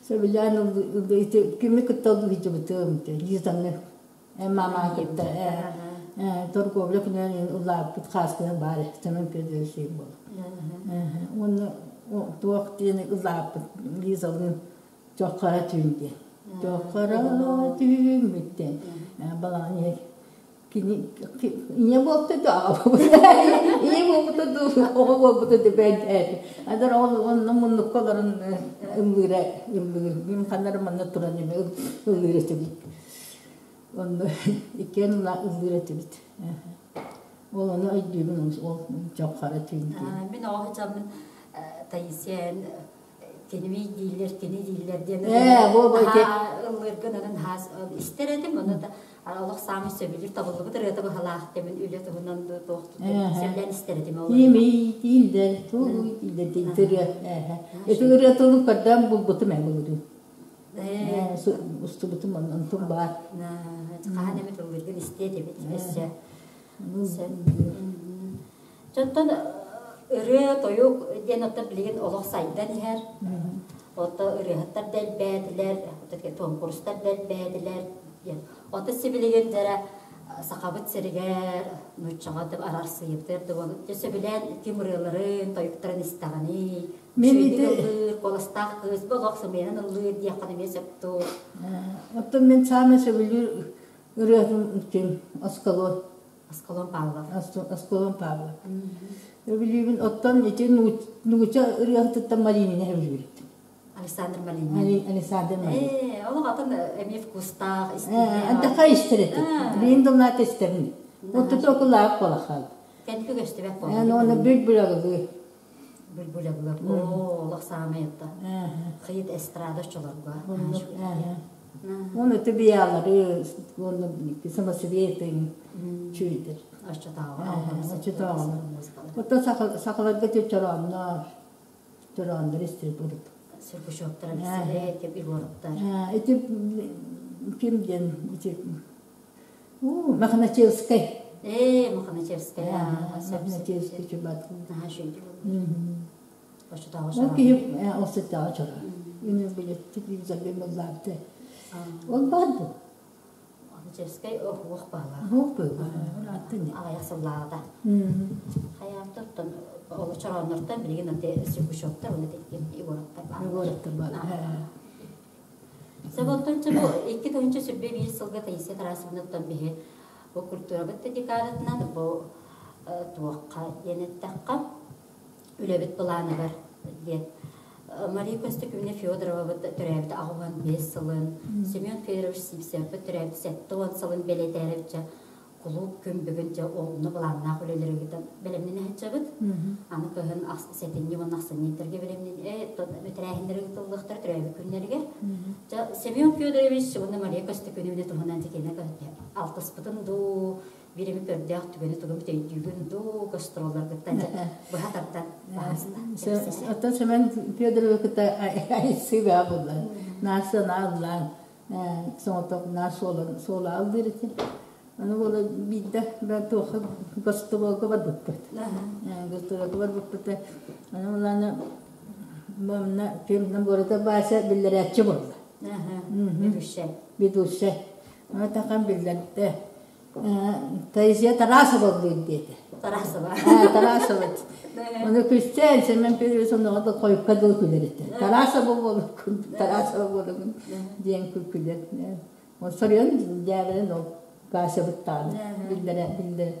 сөбүлээн кими кытта ыллыырдьыбытым, Лизаны Мама кытта торговля күнүн улааппыт хааскынан баар Семен Федорович буолар. Уонна туох диэн улааппыт Лизалыын Чоххара түүн диэн. Чоххара түүммүттэн балаҕан кини ийэ буолта да аҕа буолбута ийэ буолбута дуу оҕо буолбута да бэйдээти адар ол онно муннукка олорон ыллыыра ыллыыр мин ханна манна туран ыллыыр этибит Онно иккиэн ыллыыр этибит. Ол ону өйдүүбүн ол дьоххара түүн диэн. Мин оҕо сылдьаммын Таисия киними дииллэр, кини дииллэр диэн ыллыыргын онон хаас истэр этим. Ону да олох саамай сөбүлүүр табыллыбыт ырыата быһалаах диэмин үлэ туһунан туох сөбүлээн истэр этим. Ол Кими дииллэр, тугуй дииллэр диэн ырыа. Ити ырыа тылын көрдөөн булбутум ээ былырыын. Устубутум онтум баар. Хаһан эмит ыллыыргын истиэ этибит өссө. Дьонтон ырыа, тойук диэн оттон билигин олох сайдан иһэр. Ото ырыаһыттар да элбээтилэр, куонкурустар да элбээтилэр диэн. Ото сибилигин дьэрэ Сахабыт сиригэр нууччаҕа да арарсыйыбытыгар да буолук. Дьэ сөбүлээн ким ырыаларын, тойуктарын истэҕиний? Мин Үчүгэйдик ити ыллыыр, куоластаах кыыс, бу олох сымыйанан ыллыыр диэххэ эмиэ сөп дуу? Оттон мин саамай сөбүлүүр ырыатым ким? Аскалон. Аскалон Павлов. Аскалон Павлов. Сөбүлүүбүн. Оттон ити нуучча ырыаһытыттан Маринина сөбүлүүр этим. Александр Малинин. Александр Малинин. Олох атын эмиэ вкустаах, истиҥ. Антаха истэр этим. Билин да улаата истэрин. Оттото окулаах буола хаалбыт. Кэнники көстүбэт Эн уонна буолла. бүл-бүл Бүлбүлэглэп. Оо, олох саамай ытта. Хыйыт эстрада оччолорго. Оннук, Уонна тыбиялары, уонна самосветы чүйдер. Оччотооҕу Оччотооҕу. Оттон сахаларга чорооннор, чорооннор истир бурут. Сөргүчөктөр билсэлэ, кеп Егоровтар. Ити ким диэн ити Мохначевскай. Ээ, Мохначевскай. Мохначевскай чубат. Наһаа шүйдү. Оччотооҕу Ол киһи осеттааҕы чора. Үнү билет телевизорга мыллаабыта. Ол баар бу. Мохначевскай оһуох баалаах. Оһуох быылаах. Аттын. Аҕыйах сыллааҕыта. Хайаабыта оттон ол чорооннортон билигин ати Сергучевтар уонна Егоровтар бааллар. Егоровтар бааллар. Сабонтон бу 2021 сылга Таисия Тарасовнаттан биһи бу культурабыт да декадатынан бу туохха диэн эттэххэ үлэбит былааныгар диэн Мария Костюківна Федоровабыт төрөөбүт 85 сылын, Семен Федорович Сивцевпыт төрөөбүт 70 сылын бэлиэтээрибитчэ кулууп күн бүгүн дьэ онно былааннаах үлэлэри ыытан бэлэмнэнэ сылдьабыт. Аны кыһын сэтинньи уонна ахсынньы бэлэмнэн тэрээһиннэри ыытыллыахтара төрөөбүт күннэригэр. Дьэ Семен Федорович уонна Мария Көстөкүүнүбүнэ туһунан дьикиэнэ алтыспытын дуу, биир эми көрдөөх түгэни тугу өйдүүгүн дуу, гастролларгыттан дьэ быһа тардан баһаста. Оттон Семен Федоровы кытта айсыга булла. Нааса нааллаан соҥотох наа суола алдыр этим. Аны буола биирдэ бээн туохха гостоволга барбыппыт. Гостоволга барбыппыт. Аны улаана манна кимнэн города Вася биллэрээччи буолла. Ведущая. Ведущая. Аны тахан биллэрдэ. Таисия Тарасова диир диэтэ. Тарасова. Тарасова. Оны күстээн Семен Петрович онноҕо да хойукка дылы күлэр этэ. Тарасова буолуккун, Тарасова буолуккун диэн күлэр. Ол соруйан дьээбэлэн ол Васябыттааны биллэрэ биллэрэ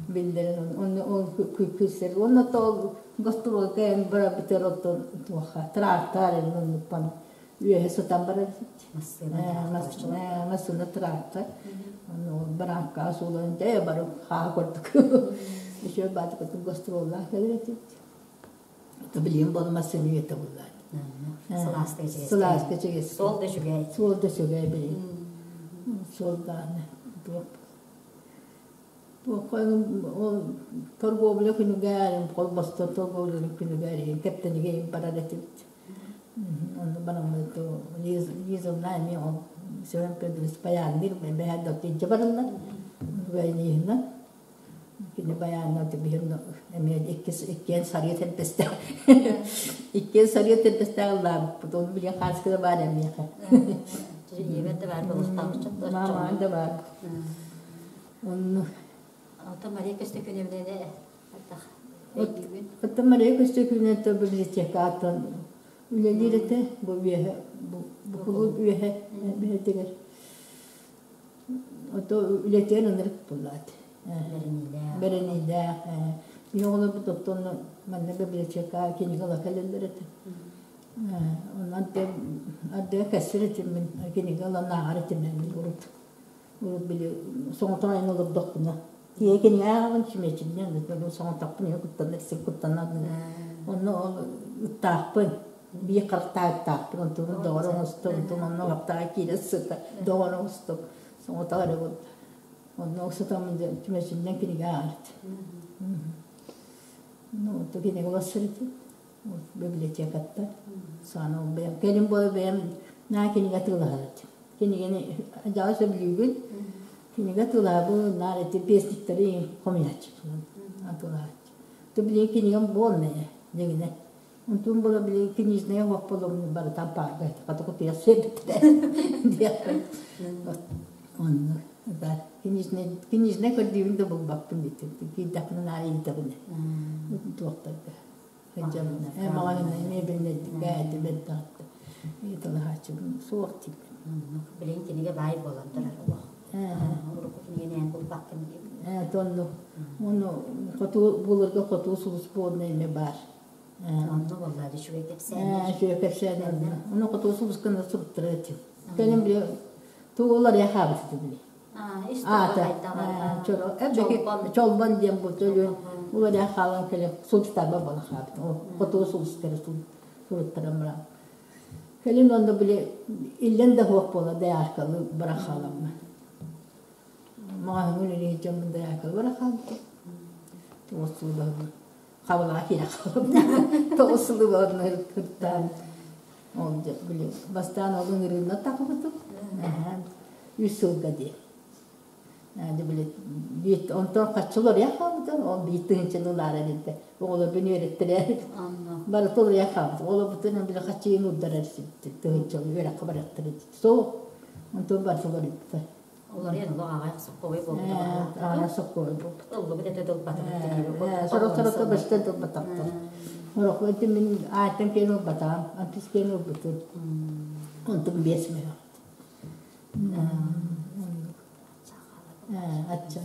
биллэрэн онно ол күлсэр. Уонна то ол гостуруолга эн барабытар оттон туохха трактор эн оннукпан үөһэ сытан барар массыына трактор бараакка суулан дьэ бары хаа курдук еще баатыкытын гастроллаах кэлэр этибит то билигин буола массыына үйэтэ буллаат сылааска чигэс сылааска чигэс суол да үчүгэй суол да үчүгэй билигин суол даҕаны туох ол торговля күнүгэр холбостор торговля күнүгэр кэптэнигэ барар этибит Онно бараммыт Лизовна эмиэ ол Семен Петрович баянныыр бэйэ да илдьэ бараллар Войниһынан кини баянна биһин эмиэ иккис иккиэн сарыа тэрбэстээх иккиэн сарыа тэрбэстээх ыллаабыппыт ол билигин хааскыда баар эмиэхэ Ийэбэр да баар буолуохтаах маамаан да баар онну Оттон Мария Көстөкүүнэбинэ өйдүүгүн Оттон Мария Көстөкүүнэ библиотекаттан үлэлиир этэ бу үөһэ бу кулууп үөһэ бэйэтигэр ото үлэтигэр ынырык буллаат бэриниилээх бэриниилээх ийэ оҕолорбут оттон манна библиотека кинигэ ыла кэлэллэр этэ онон ардыга кэссир этим мин кинигэ ылан ааҕар этим мин урут урут били соҥотох айан олордохпуна тиийэ кинигэ ааҕабын чүмэчиннэн соҥотохпун ийэ куттанар сир куттанар онно ол ыттаахпын биир харахтаах ыттаахпын онтубун доҕор оҥостон онтум онно хаптаҕа киирэ сыта доҕор оҥостон соҥотох эрэ буолла онно сытаммын чүмэчиннэн кинигэ ааҕар ну кинигэ улассар этим библиотекаттан саана ол бэйэм кэлин буола бэйэм наа кинигэ атыылаһар этим кинигэни дьаҕа сөбүлүүгүн кинигэ атыылаабын наар эти песниктэри хомуйааччыбын атыылааччы то билигин кинигам буолна дьиҥинэ онтун буола билигин книжная оһох буолуомун барытан паарга хата кутуйах сиэбиттэрэ диэхпин онно да книжный книжный көрдүүбүн да булбаппын диэтим киирдэхпинэ наар иитэбин туохтарга сылдьабын ээ маҕаһыына эмиэ билинэрдиккэ этибэт даҕатта ыйыталаһааччыбын суох диибин билигин кинигэ баай буолан турар олох урукку кинигэни эн булбаккын диэбит ээ тонну ону хоту буларга хоту сулус буолна эмэ баар онно буолла үчүгэй кэпсээннэр үчүгэй кэпсээннэр ону хоту сулускана суруттара этим кэлин били тугу уларыйа хаабыт били. Аата Чолбон диэн бу төлүөн уларыйа хаалан кэлэн сулустарба буола хаалбыт. Хотугу сулустары суруттаран баран. Кэлин онно били иллэн да суох буола дайааркалы баран хааламмын. Маҕаһыҥҥа үлэлии дьоммун дайааркалы баран хаалбытым. Тоҕус сыл баһылык. Хабалаҕа киирэ хаалбытым. 9 сылы буолан кыртаан ол били бастаан ол ыҥырыынан тахыбытым. 3 сылга дии. Били биир онтон хаччы уларыйа хаалбыта, ол биир тыһыынчаны ылаара диэтэ. Оҕолорбун үөрэттэрэ барыта уларыйа хаалбыт. Оҕолорбутун били хаччыйын уурдарар тыһыынчалы үөрэххэ барыахтара дии. Суох. Онтон барыта уларыйбыта. Уларыйан олох аҕай соккуобай буолбута. Аҕай соккуобай буолбут. Ыллыбыт этэ дылбатыбыт. Сорох-сорохто бэстэн дылбатахтар. Сорох ити мин ааттан киэн ылбатаҕым, антис киэн ылбытым. Онтум 5 мөһөх. Ачча.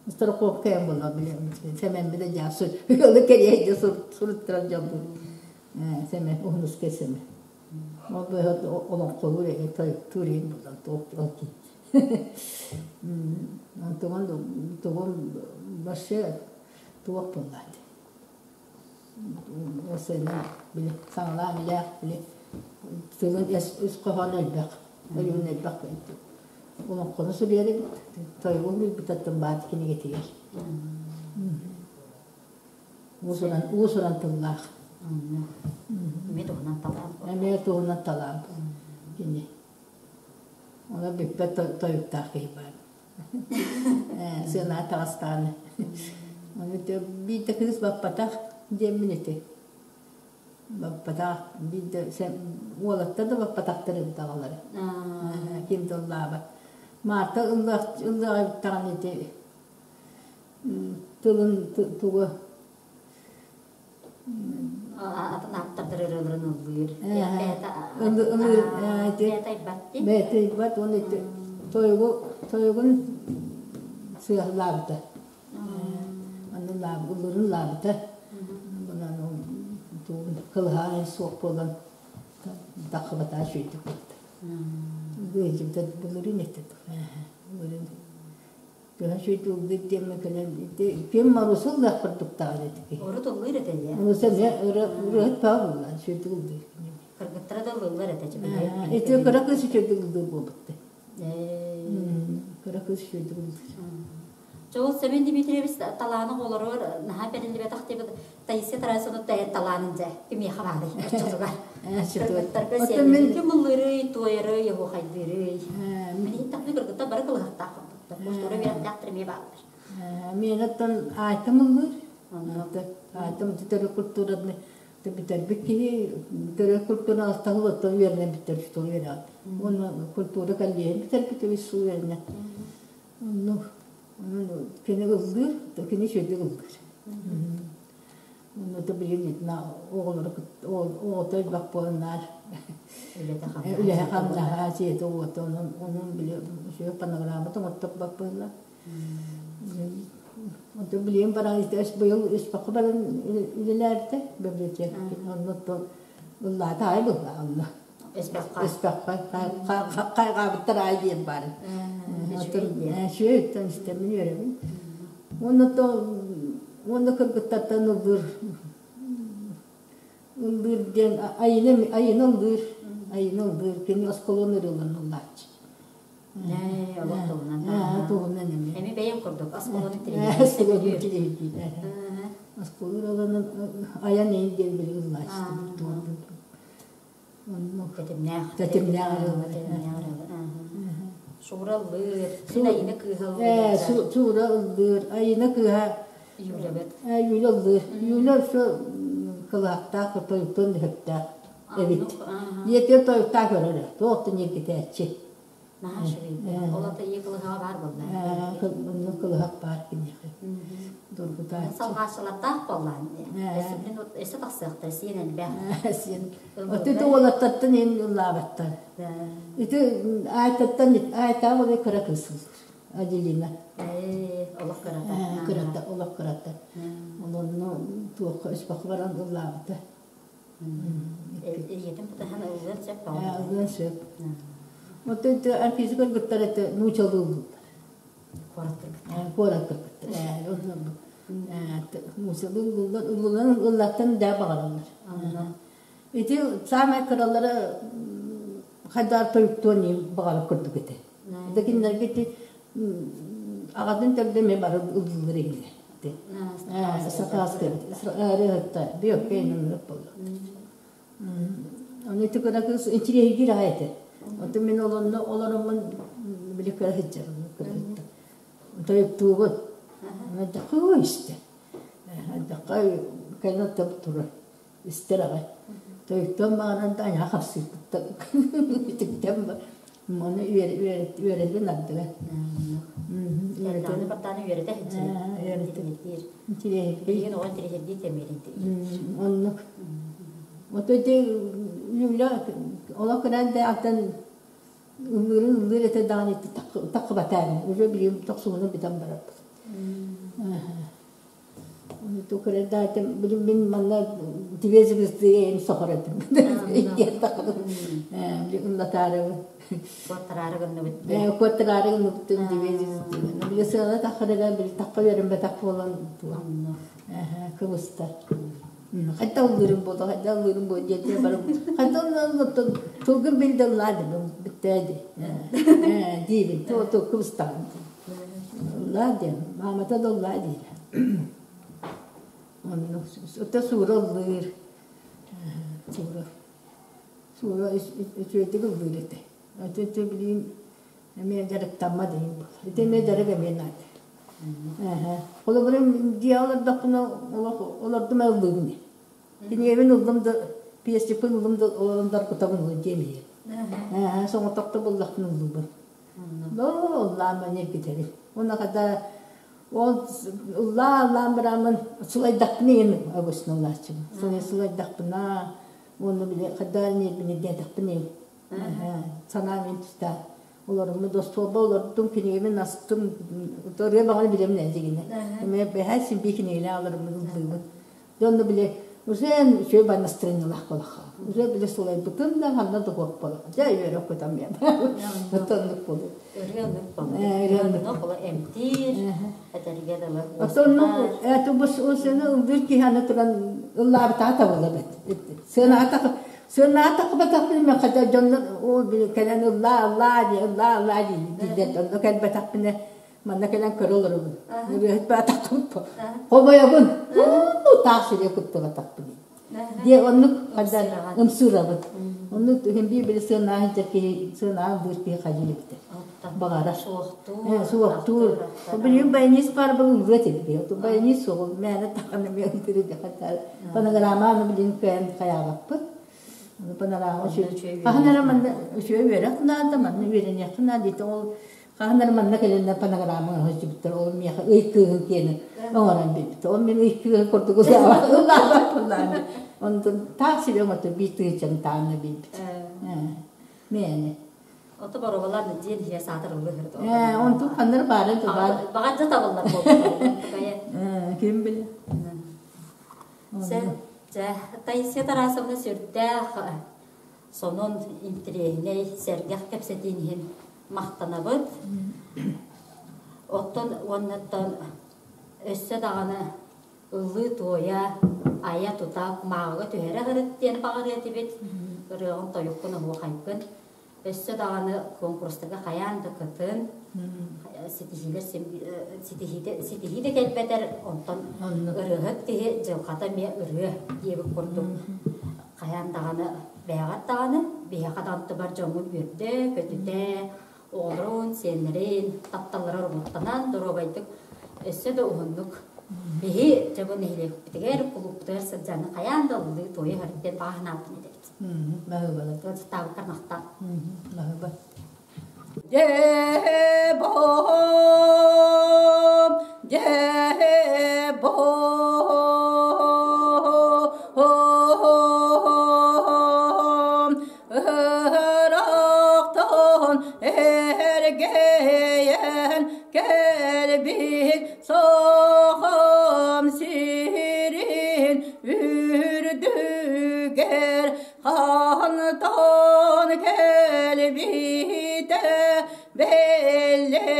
Страховка эм буолла билем. Сэмэммитэ дьаасы. Ылы кэриэйдэ суруттаран дьоммут. Сэмэ, уһунуска сэмэ. Ол быһа олоҥхолуур эҥин тойуктуур иһин булан туох Онтугун тугум вообще туох буоллаат. Осенин били саҥалаан илээх били тылын ис хоһооно элбэх, ойуун элбэх олоҥхону суруйар эбит, тойугун билбитаттан баат кинигэтигэр. Уус-уран уус-уран тыллаах. Эмиэ туһунан талаан. Эмиэ туһунан талаан кини. Ону бүппэт тойуктаах киһи баар. Сыанаҕа таҕыстаҕына. Ону биир да кыыс баппатах диэммин ити. Баппатах биир да уолаттар да баппатахтар эбит аҕалара. Ким да ыллаабат. Марта ыллыах эбит даҕаны ити тылын тугу атын ааптардар ырыаларын ыллыыр. Бэйэтэ айбат уонна ити тойугу тойугун сыаһылаабыта. Аны ыллыырын ылаабыта. Bunан тугун кылыһаан суох буолан таххыбатаа үчүгэйдик буолбута. Ыалдьыбыта былырыын этэ. Былырыын Төһө үчүгэй ыллыыр диэммин кэлэн ким Маруся ыллыах курдуктаах этэ. Урут ыллыыр этэ дии. Маруся эмиэ ырыаһыт баа буолла, үчүгэйдик ыллыыр. Кыргыттара да ыллыыллар этэ. Ити кыра кыыс үчүгэйдик ыллыыр буолбутта. Кыра кыыс үчүгэйдик ыллыыр. Чоҕул Семен Дмитриевич талааны оҕолоругар наһаа бэриллибэтэх диэбит Таисия Тарасовна талаанын дьэ кимиэхэ баарый оччотугар кыргыттарга сиэннэрин ким ыллыырый, туойарый, оһуохайдыырый. Мин иһиттэхпинэ кыргыттар бары кылыһахтаах курдуктар. Культура үөрэхтээхтэр эмиэ бааллар. Миэнэттэн аайтым ыллыыр. Аайтым төрүт культураны бүтэрбит киһи төрүт культураны астаһыл оттон үөрэнэн бүтэр тыл үөрэҕин. Уонна культура кэллиэһин бүтэрбит үс сыл үөрэнэн. Онно кини ыллыыр, кини үчүгэйдик ыллыыр. Онно билигин итинэ оҕолору оҕото элбэх буолан наар үлэһэ хамнаһа, дьиэтэ уота онон онон били үчүгэй панограмма оҥотторбот буолла. Онтон билигин баран быйыл Испакка баран үлэлээбитэ библиотека. Онно ыллаата аай буолла онно. Испэххэ хайҕаабыттар аай диэн баар. Үчүгэй истэммин үөрэбин. Уонна то уонна кыргыттартан ыллыыр ыллыыр диэн айына айына ыллыыр айына ыллыыр кини осколон ырыаларын ыллааччы. Олох туһунан. Туһунан эмиэ. Эми бэйэм курдук осколону Осколону тилиһирдиир. Осколу ырыаларын айан эйин диэн били ыллааччы. Тэтимнээх. Тэтимнээх ырыалар. Суура ыллыыр, син Айына кыыһа ыллыыр. Суура ыллыыр, Айына кыыһа Юлябыт. Юля ыллыыр. Юля өссө кылаахтаах, тойуктуон сөптөөх эбит. Ийэтигэр тойуктаах көрөр, туох да ньиргитээччи. Наһаа үчүгэй. Ол ата ийэ кылыһаҕа баар буолла. Онно кылыһах баар киниэхэ. Доргутааччы. Салҕааччылардаах буоллаан. Өссө тахсыахтар, сиэн элбэх. Сиэн. Ити уолаттартан эн ыллаабаттар. Ити аайтаттан аайтаах олой кыра кыыс Аделина. Олох кырата. Кырата, олох кырата. Олонну туохха өспөххө баран ыллаабыта. Ийэтин тутаһан ыллыан сөп Ыллыан сөп. Оттон Анфиса кыргыттар это нуучалыы ыллыыллар. Куорат кыргыттара. Куорат кыргыттара. Муусалы ыллылан ыллаттан да баҕараллар. Ити саамай кыралара хайдаар тойуктуон баҕарар курдук этэ. Да кинилэргэ ити аҕатын төрдө эмиэ бары ыллыыллар иһиллэр. Сакааска ырыаһытта биоккэ иннинэ буолла. Ону ити кыра кыыс интириэһиргиир аҕай этэ. Оттон мин олонно олороммун били кыра сылдьарым кыра Тойуктуубун. Дьахха истэ. Дьахха кэлэн турар. Истэр аҕай. Тойуктуон баҕаран да айаҕа хапсыйбыттар. Итиктэн Маны үөрэтин ардыгар. Үөрэтэн баттааны үөрэтэ сылдьар. Билигин оҕо интириэһирдии кэмиэрин Оннук. Ото ити Юля олох кыран да алтан ыллыырын ыллыыр этэ даҕаны таххыбатаан уже билигин тохсуһунан бүтэн барарбыт. Билим мин манна две звезды эйим сохор этим. Ыллатаарыбын. Куоттараары гынныбыт. Куоттараары гынныбыт две звезды. Били сыана таххарыга били тахха үөрэммэтэх буолан кыбыстар. Хайда ыллыырым буолла, хайда ыллыырым буолла диэтэ барым. Хайда ыллыырым тылгын билде ыллаа дебим бүттээди. Диибин, то кыбыстаҕын. Ыллаа диэн, маамата да ыллаа диир. Оннук ото суура ыллыыр. Суура. Суура үчүгэйдик ыллыыр этэ. Ити билигин эмиэ дьарыктаммат иһин буолар. Ити эмиэ дьарык эмиэ наада. Холобура дьиэҕэ олордохпуна олох олордум ыллыыбын. Кинигэбин ыллым да пьесикпин ыллым да олорон дарбытабын ылын дьиэм иһигэр. Соҕотохто буллахпын ыллыыбын. Доо ыллаан ньиргитэбин. Уонна хата ол ыллаа ыллаан бараммын сылайдахпына иһин обычно ыллааччыбын. Сылай сылайдахпына уонна били хата ньирбини диэтэхпин иһин санаам мин түстээх. Олоруммут остуолба олордум, кинигэбин астым, ырыа баҕаны билэмин эдигинэ. Эмиэ бэһээ син бии кинигэлээх олороммун ыллыыбын. Дьонно били уже үчүгэй ба настроениелаах буолахха. Уже били сылайбытым да ханна да суох буолах. Дьэ үөрэх көтөм мен. Оннук буолу. Ырыа оннук буолу. Ырыа оннук буолу эмтиир, этэргэ дылы. Оннук это бу сыана ылдыр киһи аны туран ыллаабытаа табылла бит. Сыанаата сыанаата хабатахпын мен хата дьоннор ол били кэлэн ыллаа ыллаа дии ыллаа ыллаа дии дииллэр онно кэлбэтэхпинэ Манна кэлэн көрө олоробун. Ырыаһыт баатахпын. Хомойобун. Таах сире кыттыбатахпын. Диэ оннук хандан ымсыырабын. Оннук биир били сыанааһын киһи сыанааһын быыр киһи хадьыр эбитэ. Баҕара. Суохтуур. Билигин баянист баар был ыллыа этибит. Баянист суоҕу мээнэ тахана мен ытыры Панограмма билин кыайан хайаабаппыт. Панорама хаһан эрэ манна үчүгэй үөрэх наада, манна үөрэниэххэ наада диэтэ ол Хаһан эрэ манна кэлэннэр панограмма сылдьыбыттар, ол миэхэ ый кыыһын киэнэ оҥорон биэрбит. Ол мин ый кыыһын курдук ыллаабаппын Онтон таах сири оҥото биир тыһыынчаны таанна биэрбит. Мээни. Ото боруобалаан диэн иһэ саатар ыллыыр. Онтун ханнар баарын тубаар. Баҕадьа табыллар Ким билэ. Сэ, Таисия Тарасовна сүрдээх сонун, интэриэһинэй, сэргэх кэпсэтиин иһин махтанабыт. Оттон уоннаттан өссө даҕаны ыллыы-туойа, айа-тута кумааҕыга түһэрэ сырыт диэн баҕарыа этибит. Ырыаҕын, тойуккун, оһуохайгын өссө даҕаны куонкурустарга хайаан да кытын, ситиһиилэр ситиһии да кэлбэтэр, онтон ырыаһыт киһи дьылҕата эмиэ ырыа диэбит курдук хайаан даҕаны бэйэҕэр даҕаны, биһиэхэ даҕаны бар дьоҥҥун үөрдэ, көтүтэ, оҕолорун, сиэннэрин тапталлара уруттанан, доруобайдык өссө да уһуннук биһи дьэ бу нэһилиэкпитигэр, кулууппутугар сылдьаны хайаан да ыллыы туойа сырыт диэн баҕа санаабытын этэбит. Баһыыбалар. Ыалдьыттаабыккар махтал. Баһыыба. Дьэ бом, дьэ бом, ыраахтан эргэйэн кэлбит сахам сирин үрдүгэр Хантан кэлбитэ биллибэт.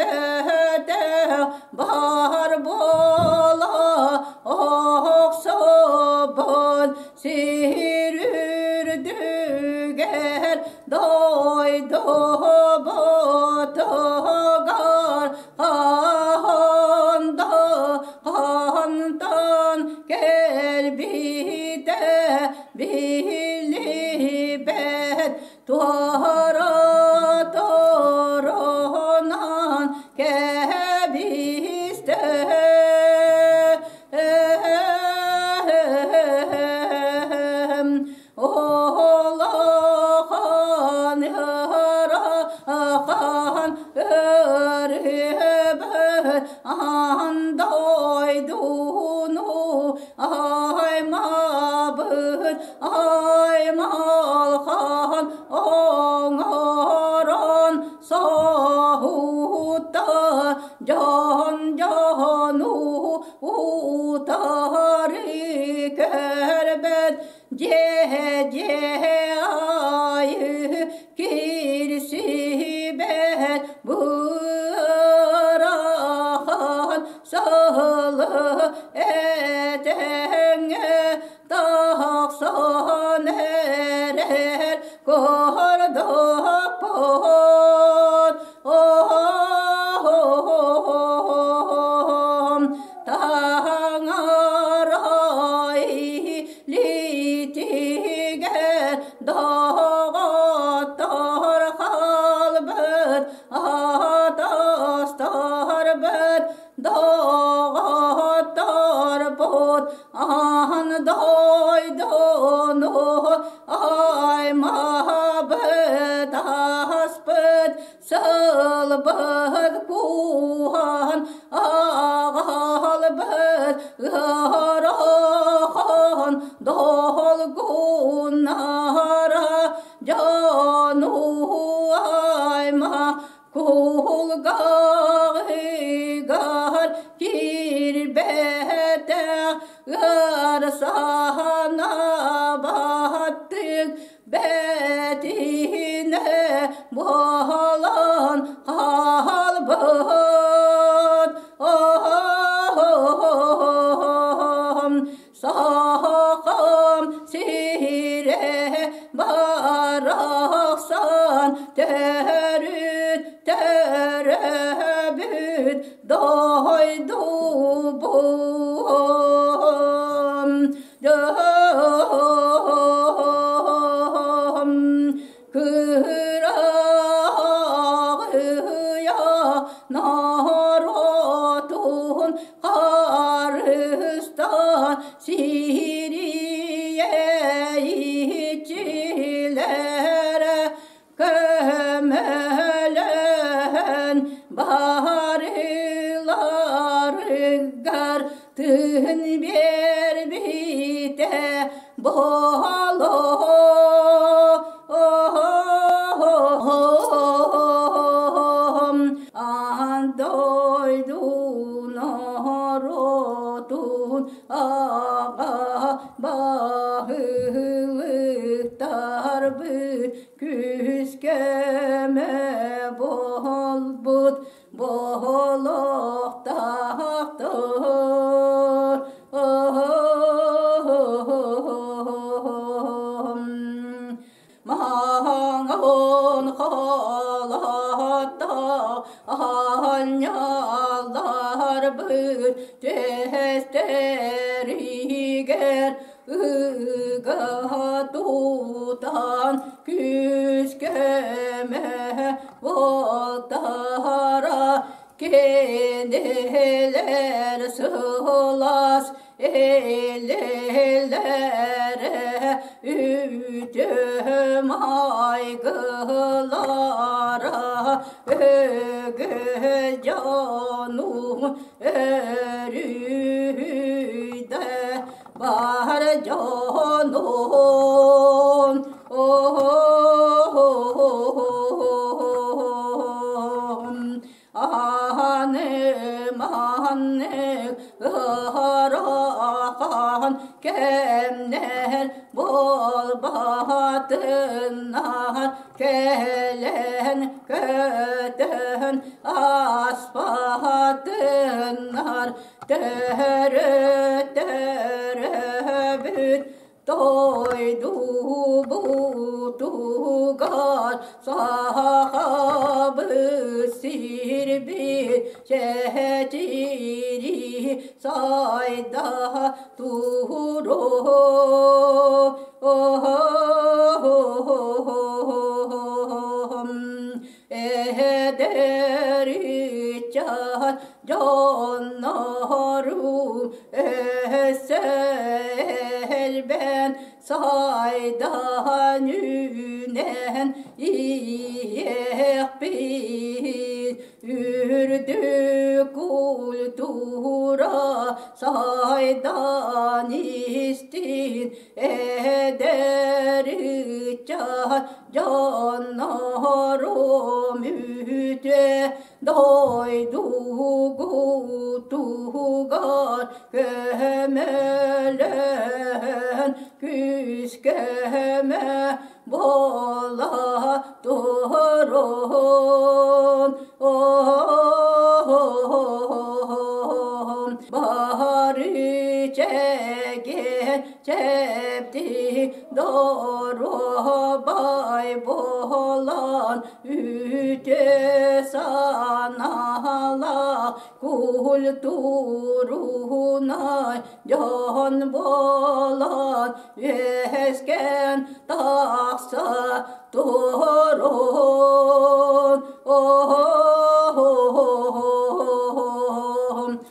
Көрбөтөх бар буола охсубут сир үрдүгэр дойдубутугар хаһан да хантан кэлбитэ биллибэт туора торонан кэбистэ. Улахан ыарахан өрүһүбүт аан дойдуну аймаабыт аймалхан оҥорон соһутта дьон дьону утары көрбөт дьиэ-дьиэ аайы киирсибэт бырахан сылы этэҥҥэ тахсан эрэр курдукпут. Таҥарай илиитигэр доҕоттор хаалбыт атастарбыт доҕотторбут аан дойдуну аймаабыт аспыт сылбыт кууһан аҕалбыт ыарахан долгуннара дьону аймах кулгааҕыгар киирбэтэх ыар саһанабаттык бэтиһинэ буолан хаалбыт. Сахам сирэ барахсан төрүт төрөөбүт дойдубун. Дьон кыраҕыйа норуотун харыстаан сирийэ иччилэрэ көмөлөһөн барыларыгар тыын биэрбитэ буолуо. Аан дойду норуотун аҕа баһылыктарбыт күүс-көмө буолбут буолуохтаахтар. Маҥан халааттаах аанньалларбыт түөстэригэр ыга тутан күүс-көмө буолтара кинилэр сылаас илиилэрэ үтүө майгылара үгүс дьону өрүһүйдэ бар дьонун. Аны маннык ыарахан кэмнэр буолбатыннар кэлэн көтөн ааспатыннар төрөттөрөбүт Дойдубутугар сахабыт сирбит чэчири сайда туруо. Эдэр ыччат дьоннору өссө элбээн сайдан үүнэн иһиэхпит үрдүк культура сайдан истин эдэр ыччат дьоннорум үтүө дойдугутугар көмөлөһөн күүс-көмө буола турун. Бары чэгиэн чэбдик доруобай буолан үтүө санаалаах культурунай дьон буолан үөскээн тахса турун.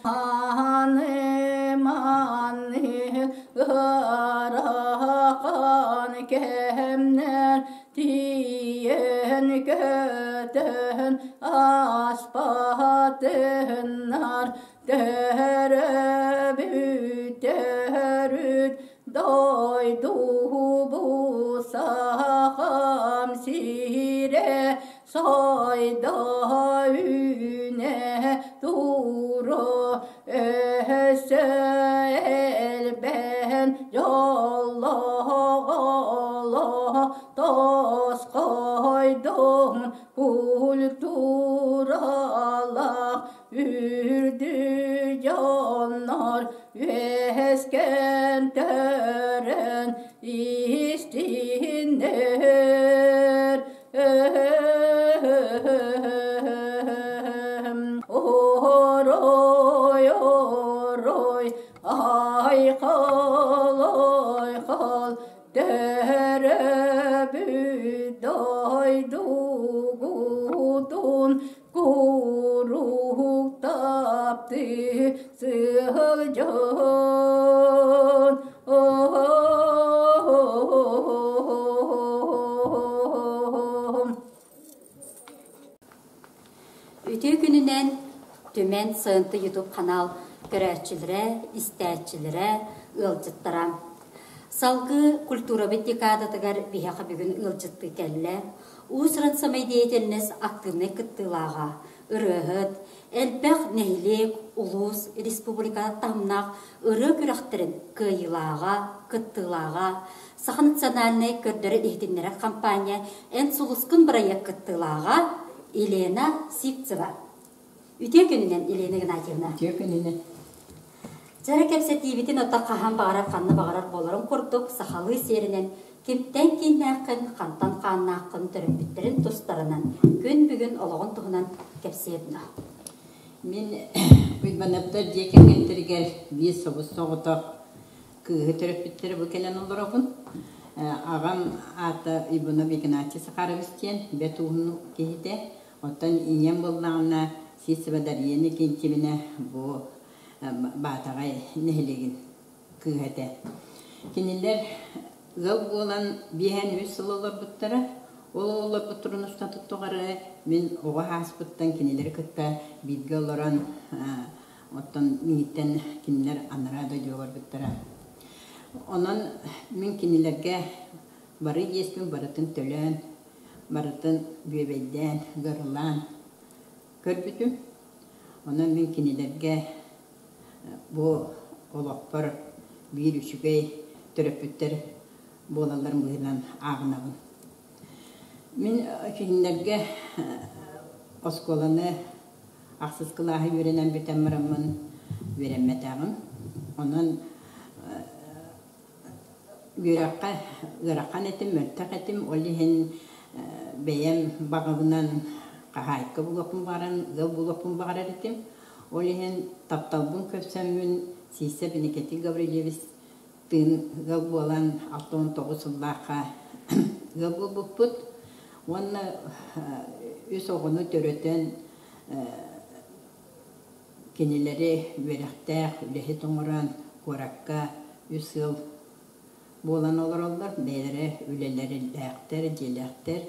Аны маны ыарахан кэмнэр тиийэн көтөн ааспатыннар төрөбүт төрүт дойдубу сахам сирэ сайда үүнэ тура өссө элбээн дьоллоҕоло тосхойдун культуралаах үрдү дьоннор үөскэн төрөн истиннэр. Орой, орой, айхал, айхал, төрөбүт дойдугутун курук тапты сылдьан. Үтүө күнүнэн Түмэн СНТ YouTube канал көрөөччүлэрэ, истээччилэрэ, ыалдьыттара. Салгыы культурабыт декадатыгар биһиэхэ бүгүн ыалдьыттыы кэллэ. Уус-уран самодеятельность активнай кыттыылааҕа, ырыаһыт, элбэх нэһилиэк, улуус, республика таһымнаах ырыа күрэхтэрин кыайыылааҕа, кыттыылааҕа, Саха национальнай көрдөрөр-иһитиннэрэр хампаанньа Эн сулускун бырайыак кыттыылааҕа Елена Сивцева. Үтүө күнүнэн, Елена Игнатьевна. Үтүө күнүнэн. Дьара кэпсэтиибитин ото хаһан баҕарар ханна баҕарар буоларын курдук сахалыы сиэринэн кимтэн кииннээххин, хантан хааннааххын төрөппүттэрин тустарынан күн бүгүн олоҕун туһунан кэпсиэм. Мин Уйбаныаптар дьиэ кэргэттэригэр биир собус соҕотох кыыһы төрөппүттэрэ бу кэлэн олоробун. Аҕам аата Иванов Игнатий Сахарович диэн бэрт уһун киһитэ. Оттон ийэм буоллаҕына Сивцева Дария Никитична бу Баатаҕай нэһилиэгин кыыһа этэ. Кинилэр ыал буолан биэһэн үс сыл олорбуттара. Ол олорбуттарын устата тухары мин оҕо ааспыттан кинилэри кытта бииргэ олорон оттон миигиттэн кинилэр анараа дойдуга барбыттара. Онон мин кинилэргэ бары иэспин барытын төлөөн, барытын бүөбэйдээн, ыарылаан көрбүтүм. Онон мин кинилэргэ бу олохпор биир үчүгэй төрөппүттэр буолалларын быһыынан ааҕынабын. Мин кинилэргэ оскуоланы ахсыс кылааһы үөрэнэн бүтэн бараммын үөрэммэтэҕим. Онон үөрэххэ ыарахан этим, мөлтөх этим. Ол иһин бэйэм баҕабынан хаһаайка буолуохпун баҕаран, ыал буолуохпун баҕарар этим. Ол иһин тапталбын көрсөммүн Сиисэ Беникетий Гаврильевич тыын ыал буолан 69 сыллаахха ыал буолбуппут. Уонна үс оҕону төрөтөн кинилэри үөрэхтээх, үлэһит оҥорон куоракка үс ыал буолан олороллор. Бэйэлэрэ үлэлэрилээхтэр, дьиэлээхтэр,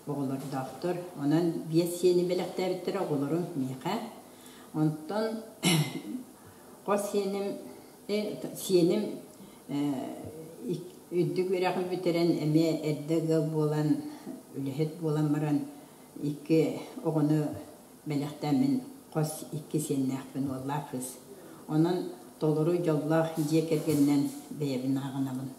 оҕолордоохтор. Онон биэс сиэни бэлэхтээбиттэрэ оҕолорум миэхэ. Онтон хос сиэним сиэним үрдүк үөрэҕин бүтэрэн эмиэ эрдэ ыал буолан, үлэһит буолан баран икки оҕону бэлэхтээммин хос икки сиэннээхпин уоллаах кыыс. Онон толору дьоллоох дьиэ кэргэнинэн бэйэбин ааҕынабын.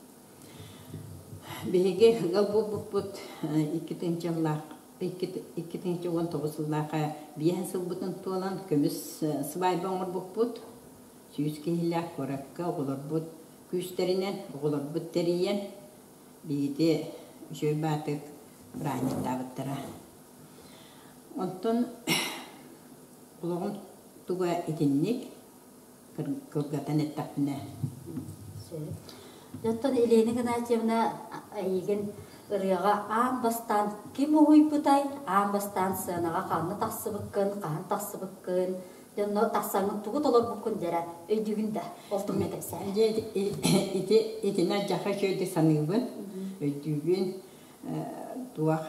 Биһиги ыал буолбуппут 2 тыһыынчалаах 2019 сыллаахха биэһин сылбытын туолан көмүс сыбаайба оҥорбуппут. 100 киһилээх куоракка оҕолорбут күүстэринэн оҕолорбут тэрийэн биһиги үчүгэй баатык бырааһынньыктаабыттара. Онтон олоҕум туга итинник кылгатан эттэхпинэ. Оттон Елена Игнатьевна эйигин ырыаҕа аан бастаан ким уһуйбутай? Аан бастаан сыанаҕа ханна тахсыбыккын, хаһан тахсыбыккын, дьонно тахсаҥҥын тугу толорбуккун дьэрэ өйдүүгүн да ол туһунан кэпсээ. Дьэ ити итини алдьархай үчүгэйдик саныыбын, өйдүүбүн. Туох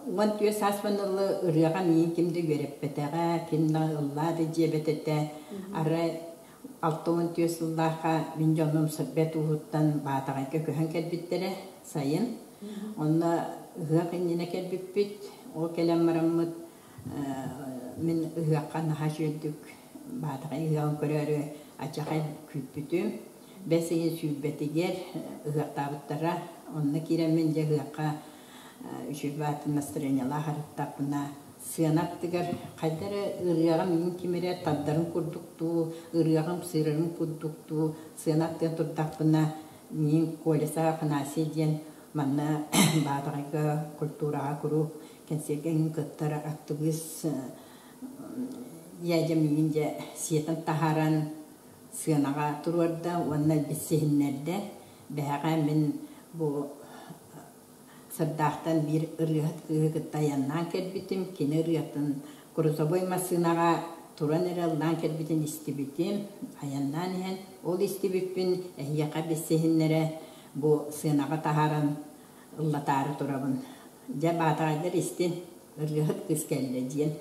14 сааспын ылы ырыаҕа миигин ким да үөрэппэтэҕэ, ким да ыллаа да диэбэт этэ. Арай 64 сыллаахха мин дьонум Сырбэт ууһуттан Баатаҕайга көһөн кэлбиттэрэ сайын. Онно ыһыах иннинэ кэлбиппит. Ол кэлэн бараммыт мин ыһыахха наһаа үчүгэйдик Баатаҕай ыһыаҕын көрөөрү ачахай күүппүтүм. Бэс ыйын сүүрбэтигэр ыһыахтаабыттара. Онно киирэммин дьэ ыһыахха үчүгэй баатын настроениелаах арыттахпына сыана аттыгар хайда эрэ ырыаҕым мин ким эрэ тардарын курдук дуу, ырыаҕым сыырарын курдук дуу сыана аттыгар турдахпына мин Колеса Афанасий диэн манна Баатаҕайга культураҕа куруук кэнсиэргэ эҥин кыттар актыбыыс дьээдьэ миигин дьэ сиэтэн таһааран сыанаҕа туруорда уонна билсиһиннэрдэ. Бэһэҕэ мин бу Сырдаахтан биир ырыаһыт кыыһы кытта айаннаан кэлбитим. Кини ырыатын грузовой массыынаҕа туран эрэ ыллаан кэлбитин истибитим. Айаннаан иһэн ол истибиппин эһиэхэ билсиһиннэрэ бу сыанаҕа таһааран ыллатаары турабын. Дьэ, баатаҕайдар истин, ырыаһыт кыыс кэллэ диэн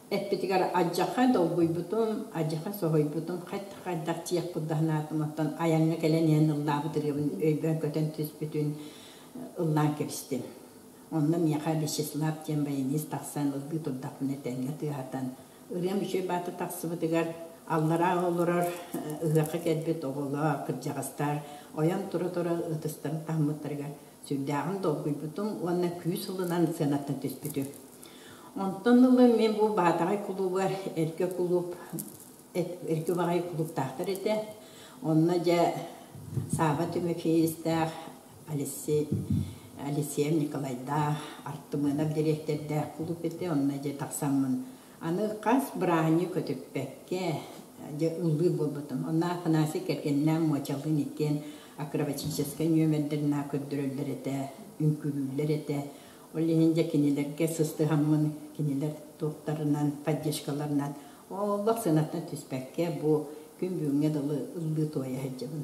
эппитигэр алдьархай долгуйбутум, алдьархай соһуйбутум, хайдах чиэх курдаһынаатым, оттон айаҥҥа кэлэн иһэн ыллаабыт ырыабын өйбөр көтөн түспүтүн ыллаан кэбистим. Онно миэхэ Вячеслав диэн баянист тахсан ыллыы турдахпына тэҥҥэ тыаһатан, ырыам үчүгэй баата тахсыбытыгар аллараа олорор ыһыахха кэлбит оҕолор, кырдьаҕастар ойон тура-тура ытыстарын таһыммыттарыгар сүрдээҕин долгуйбутум уонна күүс ылынан сыанаттан түспүтүм. Онтон ыла мен бу Баатаҕай кулууба эргэ кулууп эргэ баҕайы кулууптаахтар этэ. Онно дьэ Сааба Тимофеевичтаах, Алексей Алексеев Николайдаах, Артымыанап дириэктэрдээх кулууп этэ. Онно дьэ тахсаммын аны хас бырааһынньык көтүппэккэ дьэ ыллыыр буолбутум. Онно Афанасий кэргэнинээн Муочалыын иккиэн акробатическай нүөмэрдэрин көрдөрөллөр этэ, үҥкүүлүүллэр этэ. Ол иһин дьэ кинилэргэ сыстыһаммын, кинилэр туохтарынан, поддержкаларынан олох сыанаттан түспэккэ бу күн бүгүҥҥэ дылы ыллыы туойа сылдьабын.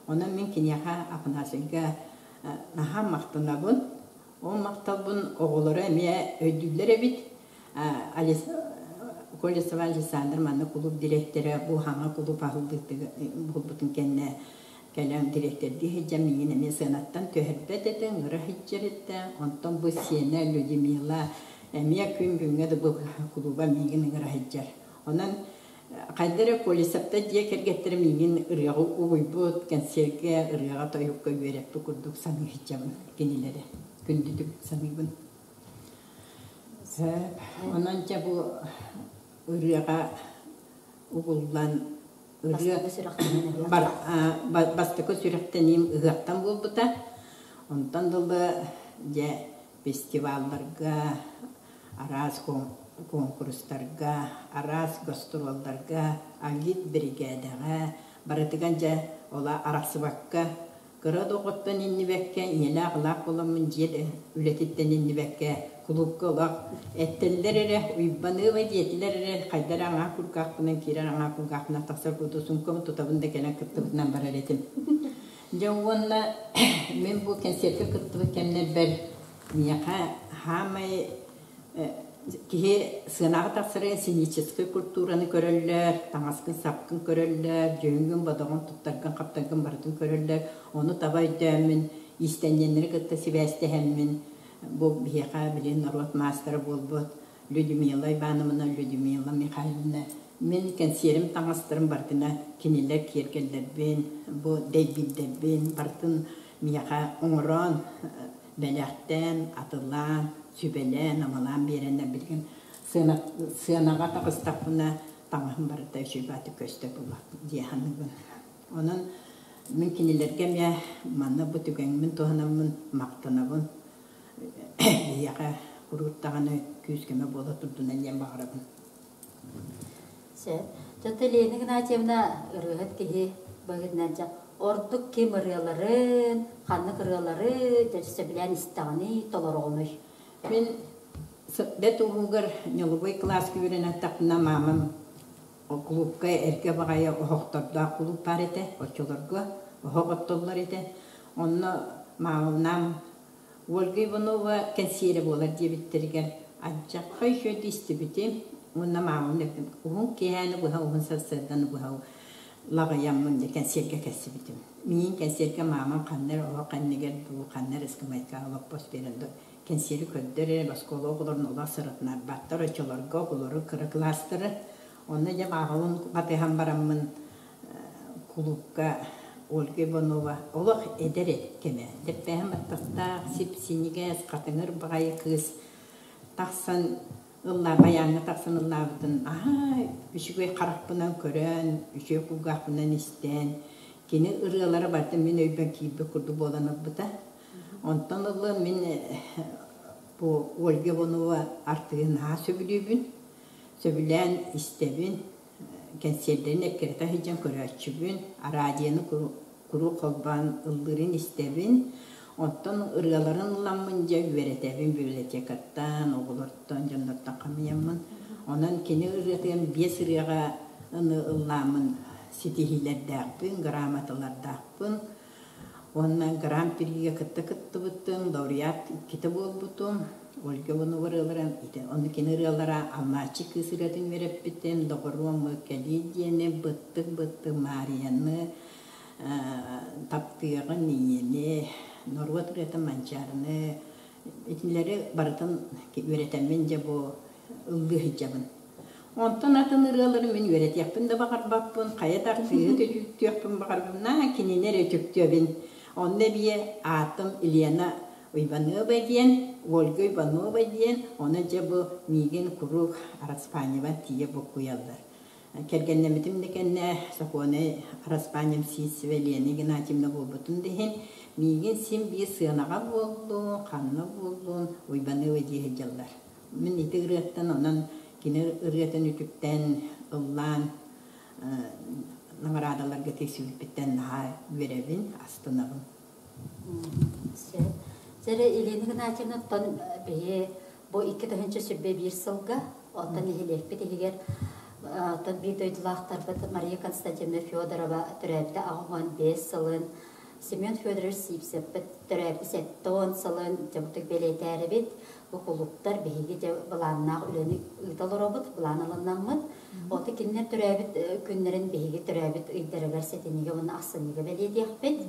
Онон мин киниэхэ Афанасийга наһаа махтанабын. Ол махталбын оҕолоро эмиэ өйдүүллэр эбит. Колесова Александр манна кулууп дириэктэрэ бу хаҥа кулууп аһыллыытыгар буолбутун кэннэ кэлэн дириэктэрдии сылдьан миигин эмиэ сыанаттан түһэрбэт этэ, ыҥыра сылдьар этэ. Онтон бу сиэнэ Людмила эмиэ күн бүгүҥҥэ да бу кулууба миигин ыҥыра сылдьар. Онон хайда эрэ Колесовтар дьиэ кэргэттэрэ миигин ырыаҕа угуйбут, кэнсиэргэ ырыаҕа-тойукка үөрэппит курдук саныы сылдьабын кинилэри. Күндүтүк саныыбын. Онон дьэ бу ырыаҕа угуллан ырыа бастакы сүрэхтэниим ыһыахтан буолбута. Онтон дылы дьэ фестивалларга, араас куонкурустарга, араас гастролларга, агит-биригээдэҕэ барытыгар дьэ ола арахсыбакка кыра да оҕоттон иннибэккэ, ийэлээх ылаах буоламмын дьиэ да үлэтиттэн иннибэккэ кулуупка олох эттэллэр эрэ, уйбаныаба диэтилэр эрэ, хайда эрэ аҥаа кулгаахпынан киирэр, аҥаа кулгаахпынан тахсар курдук суумкабын тутабын да кэлэн кыттыбытынан барар этим. Дьэ уонна мин бу кэнсиэркэ кыттыбыт кэмнэрбэр миэхэ хаамай киһи сыанаҕа тахсарыгар сценическэй культураны көрөллөр, таҥаскын-сапкын көрөллөр, дьүһүҥҥүн-бодоҕун, туттаргын-хаптаргын барытын көрөллөр. Ону таба өйдөөммүн, иистэнньэннэри кытта сибээстэһэммин, бу биһиэхэ билигин норуот маастара буолбут Людмила Ивановна, Людмила Михайловна мин кэнсиэрим таҥастарын барытына кинилэр киэргэллэрбин, бу дэйбиирдэрбин барытын миэхэ оҥорон, бэлэхтээн, атылаан, сүбэлээн-амалаан биэрэннэр билигин сыанаҕа таҕыстахпына таҥаһым барыта үчүгэй көстө буолла дии саныыбын. Онон мин кинилэргэ эмиэ манна бу түгэҥмин туһанаммын махтанабын. Биһиэхэ куруук даҕаны күүс-көмө буола турдунан диэн баҕарабын. Сөп. Дьэ, Лена Игнатьевна ырыаһыт киһи быһыытынан дьэ ордук ким ырыаларын, ханнык ырыалары дьэ сөбүлээн истэҕиний, толороҕунуй? Мин бэт уһугар ньолубой кылааска үөрэнэ маамам кулуупка эргэ баҕайы оһохтордоох кулууп баар этэ, оччолорго оһох оттоллор этэ. Онно маамабынаан Ольга Иванова кэнсиэрэ буолар диэбиттэригэр алдьархай үчүгэйдик истибитим уонна маамабын эппитим уһун киэһээни быһа уһун сарсыарданы быһа лаҕыйаммын дьэ кэнсиэргэ кэлсибитим. Миигин кэнсиэргэ маамам ханна эрэ оһох кэннигэр дуу, ханна эрэ ыскамыайкаҕа олоппос биэрэн дуу кэнсиэри көрдөр эрэ оскуола оҕолорун олох сырытынарбаттар оччолорго оҕолору кыра кылаастары. Онно дьэ маамабын батыһан бараммын кулуупка Ольга Иванова олох эдэр кэмэ, дэппээһин баттахтаах, сип-синньигэс, хатыҥыр баҕайы кыыс тахсан ыллаа, байааҥҥа тахсан ыллаабытын аһаа үчүгэй харахпынан көрөн, үчүгэй кулгаахпынан истэн, кини ырыалара барыта мин өйбөр киирбит курдук буолан ылбыта. Онтон ыла мин бу Ольга Иванова артыыһын наһаа сөбүлүүбүн, сөбүлээн истэбин. Кэнсиэрдэрин эккирэтэ сылдьан көрөөччүбүн, араадьыйаны куруук холбоон ыллыырын истэбин. Оттон ырыаларын ыламмын дьэ үөрэтэбин библиотекаттан, оҕолортон, дьоннортон хамыйаммын. Онон кини ырыатыгар биэс ырыаҕа ыллааммын ситиһиилэрдээхпин, грамоталардаахпын. Уонна гран-прига кытта кыттыбытым, лауреат иккитэ буолбутум. Ольга Иванова ырыалара, ону кини ырыалара Алмааччы кыыс ырыатын үөрэппитим, Доҕоруом кэлии диэни, Быттык-быттык Маарыйаны, Таптыаҕын ийэни, норуот ырыатын Манчаарыны, итилэри барытын үөрэтэммин дьэ бу ыллыы сылдьабын. Онтон атын ырыалары мин үөрэтиэхпин да баҕарбаппын, хайа да артыыһы үтүктүөхпүн баҕарбын, наһаа кинини эрэ үтүктүөбүн. Онно эбии аатым Елена Иванова диэн, Ольга Иванова диэн, ону дьэ бу миигин куруук Араспаанньабар тиийэ буккуйаллар. Кэргэннэммитим да кэннэ сокуонай Араспаанньам Сивцева Елена Игнатьевна буолбутун да иһин, миигин син биир сыанаҕа буоллун, ханна буоллун Уйбаныаба дии сылдьаллар. Мин ити ырыаттан онон кини ырыатын үтүктэн, ыллаан наҕараадаларга тиксибиппиттэн наһаа үөрэбин, астынабын. Сөп. Дьэ, Елена Игнатьевнаттан биһи бу 2021 сылга оттон нэһилиэкпит иһигэр оттон биир дойдулаахтарбыт Мария Константиновна Федорова төрөөбүтэ 85 сылын Семен Федорович Сивцевпит төрөөбүтэ 70 сылын дьэ бэлиэтээрибит. Бу кулууптар биһиги дьэ былааннаах үлэни ыыта олоробут, былаан ылынаммыт. Ону кинилэр төрөөбүт күннэрин биһиги төрөөбүт ыйдарыгар сэтинньигэ уонна ахсынньыга бэлиэтиэхпит.